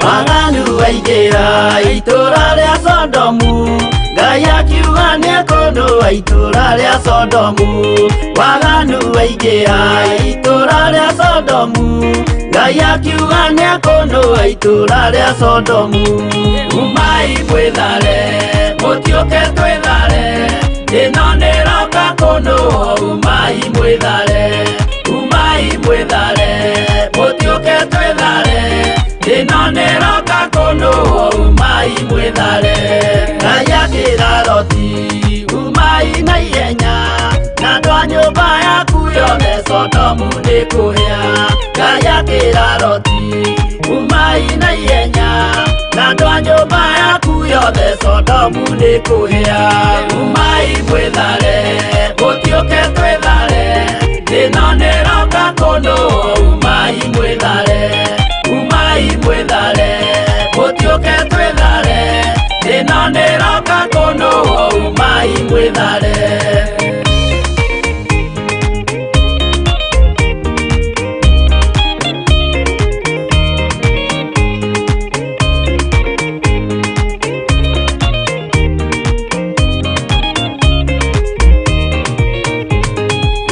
Waganu waingĩra itũũra rĩa Sodomu, Ngai akiuga nĩekũnũa itũũra rĩa Sodomu. Waganu waingĩra itũũra rĩa Sodomu, Ngai akiuga nĩekũnũa itũũra rĩa Sodomu. Umai mwĩthare, mũtiũke twĩthare, ĩno nĩroka kũnũa. Umai mwĩthare, umai mwĩthare, mũtiũke twĩthare, ĩno nĩroka kũnũa. Umai mwĩthare. Ngai akĩra Loti, umai na ihenya, na andũ a nyũmba yaku yothe, Sodomu nĩ kũhĩa. Ngai akĩra Loti, umai na ihenya, Na andũ a nyũmba yaku yothe Sodomu nĩ kũhĩa. Umai mwĩthare, mũtiũke twĩthare, ĩno nĩroka kũndũ. Umai mwĩthare, umai mwĩthare, mũtiũke twĩthare, ĩno nĩroka kũndũ. Umai mwĩthare.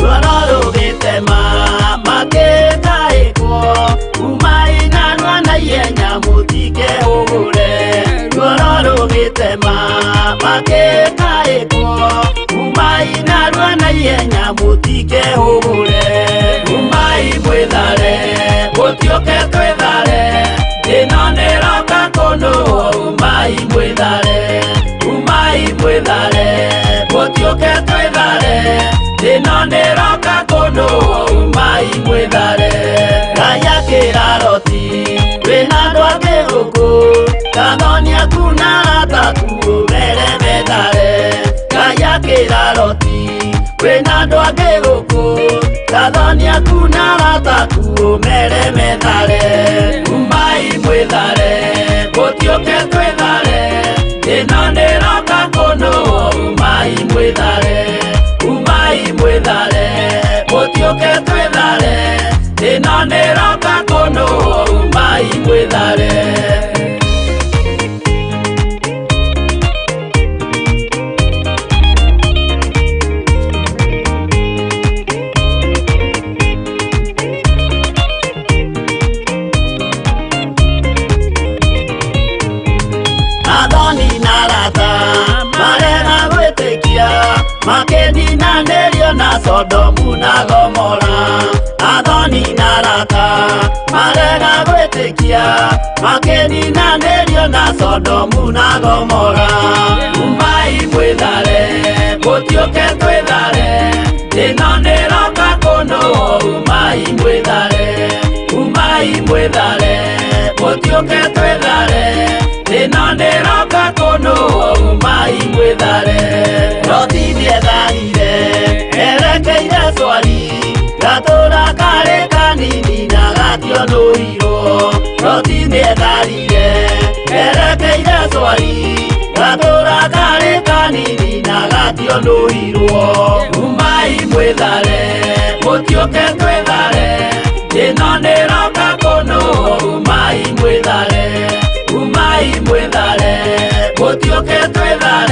Ruoro rũgĩtema makĩtaĩkwo, umai narua na ihenya mũtikehũgũre. Ruoro rũgĩtema makĩtaĩkwo, umai narua na ihenya mũtikehũgũre. Umai mwĩthare, mũtiũke twĩthare, ĩno nĩroka kũndũ. Umai mwĩthare, umai mwĩthare, mũtiũke twĩthare, ĩno nĩroka kũndũ. Umai mwĩthare. Ngai akĩra Loti, wĩna andũ angĩ gũkũ, kathoni aku na arata aku ũmere methare. Ngai akĩra Loti, wĩna andũ angĩ gũkũ, kathoni aku na arata aku ũmere methare. Umai mwĩthare, mũtiũke twĩthare, ĩno nĩroka kũndũ. Umai mwĩthare, umai mwĩthare, mũtiũke twĩthare, ĩno nĩroka kũndũ. Umai mwĩthare. Athoni na arata marega gwĩtĩkia, makĩninanĩrio na Sodomu na Gomora. Athoni na arata marega gwĩtĩkia, makĩninanĩrio na Sodomu na Gomora. Umai mwĩthare, mũtiũke twĩthare, ĩno nĩroka kũndũ. Umai mwĩthare, umai mwĩthare, mũtiũke twĩthare, ĩno nĩroka kũndũ. Umai mwĩthare. Loti nĩetharire erekeire Swari, gatũra karĩ kanini na gationũirwo. Loti nĩetharire erekeire Swari, gatũra karĩ kanini na gationũirwo. Umai mwĩthare, mũtiũke twĩthare, ĩno nĩroka kũndũ. Umai mwĩthare, umai mwĩthare, mũtiũke twĩthare,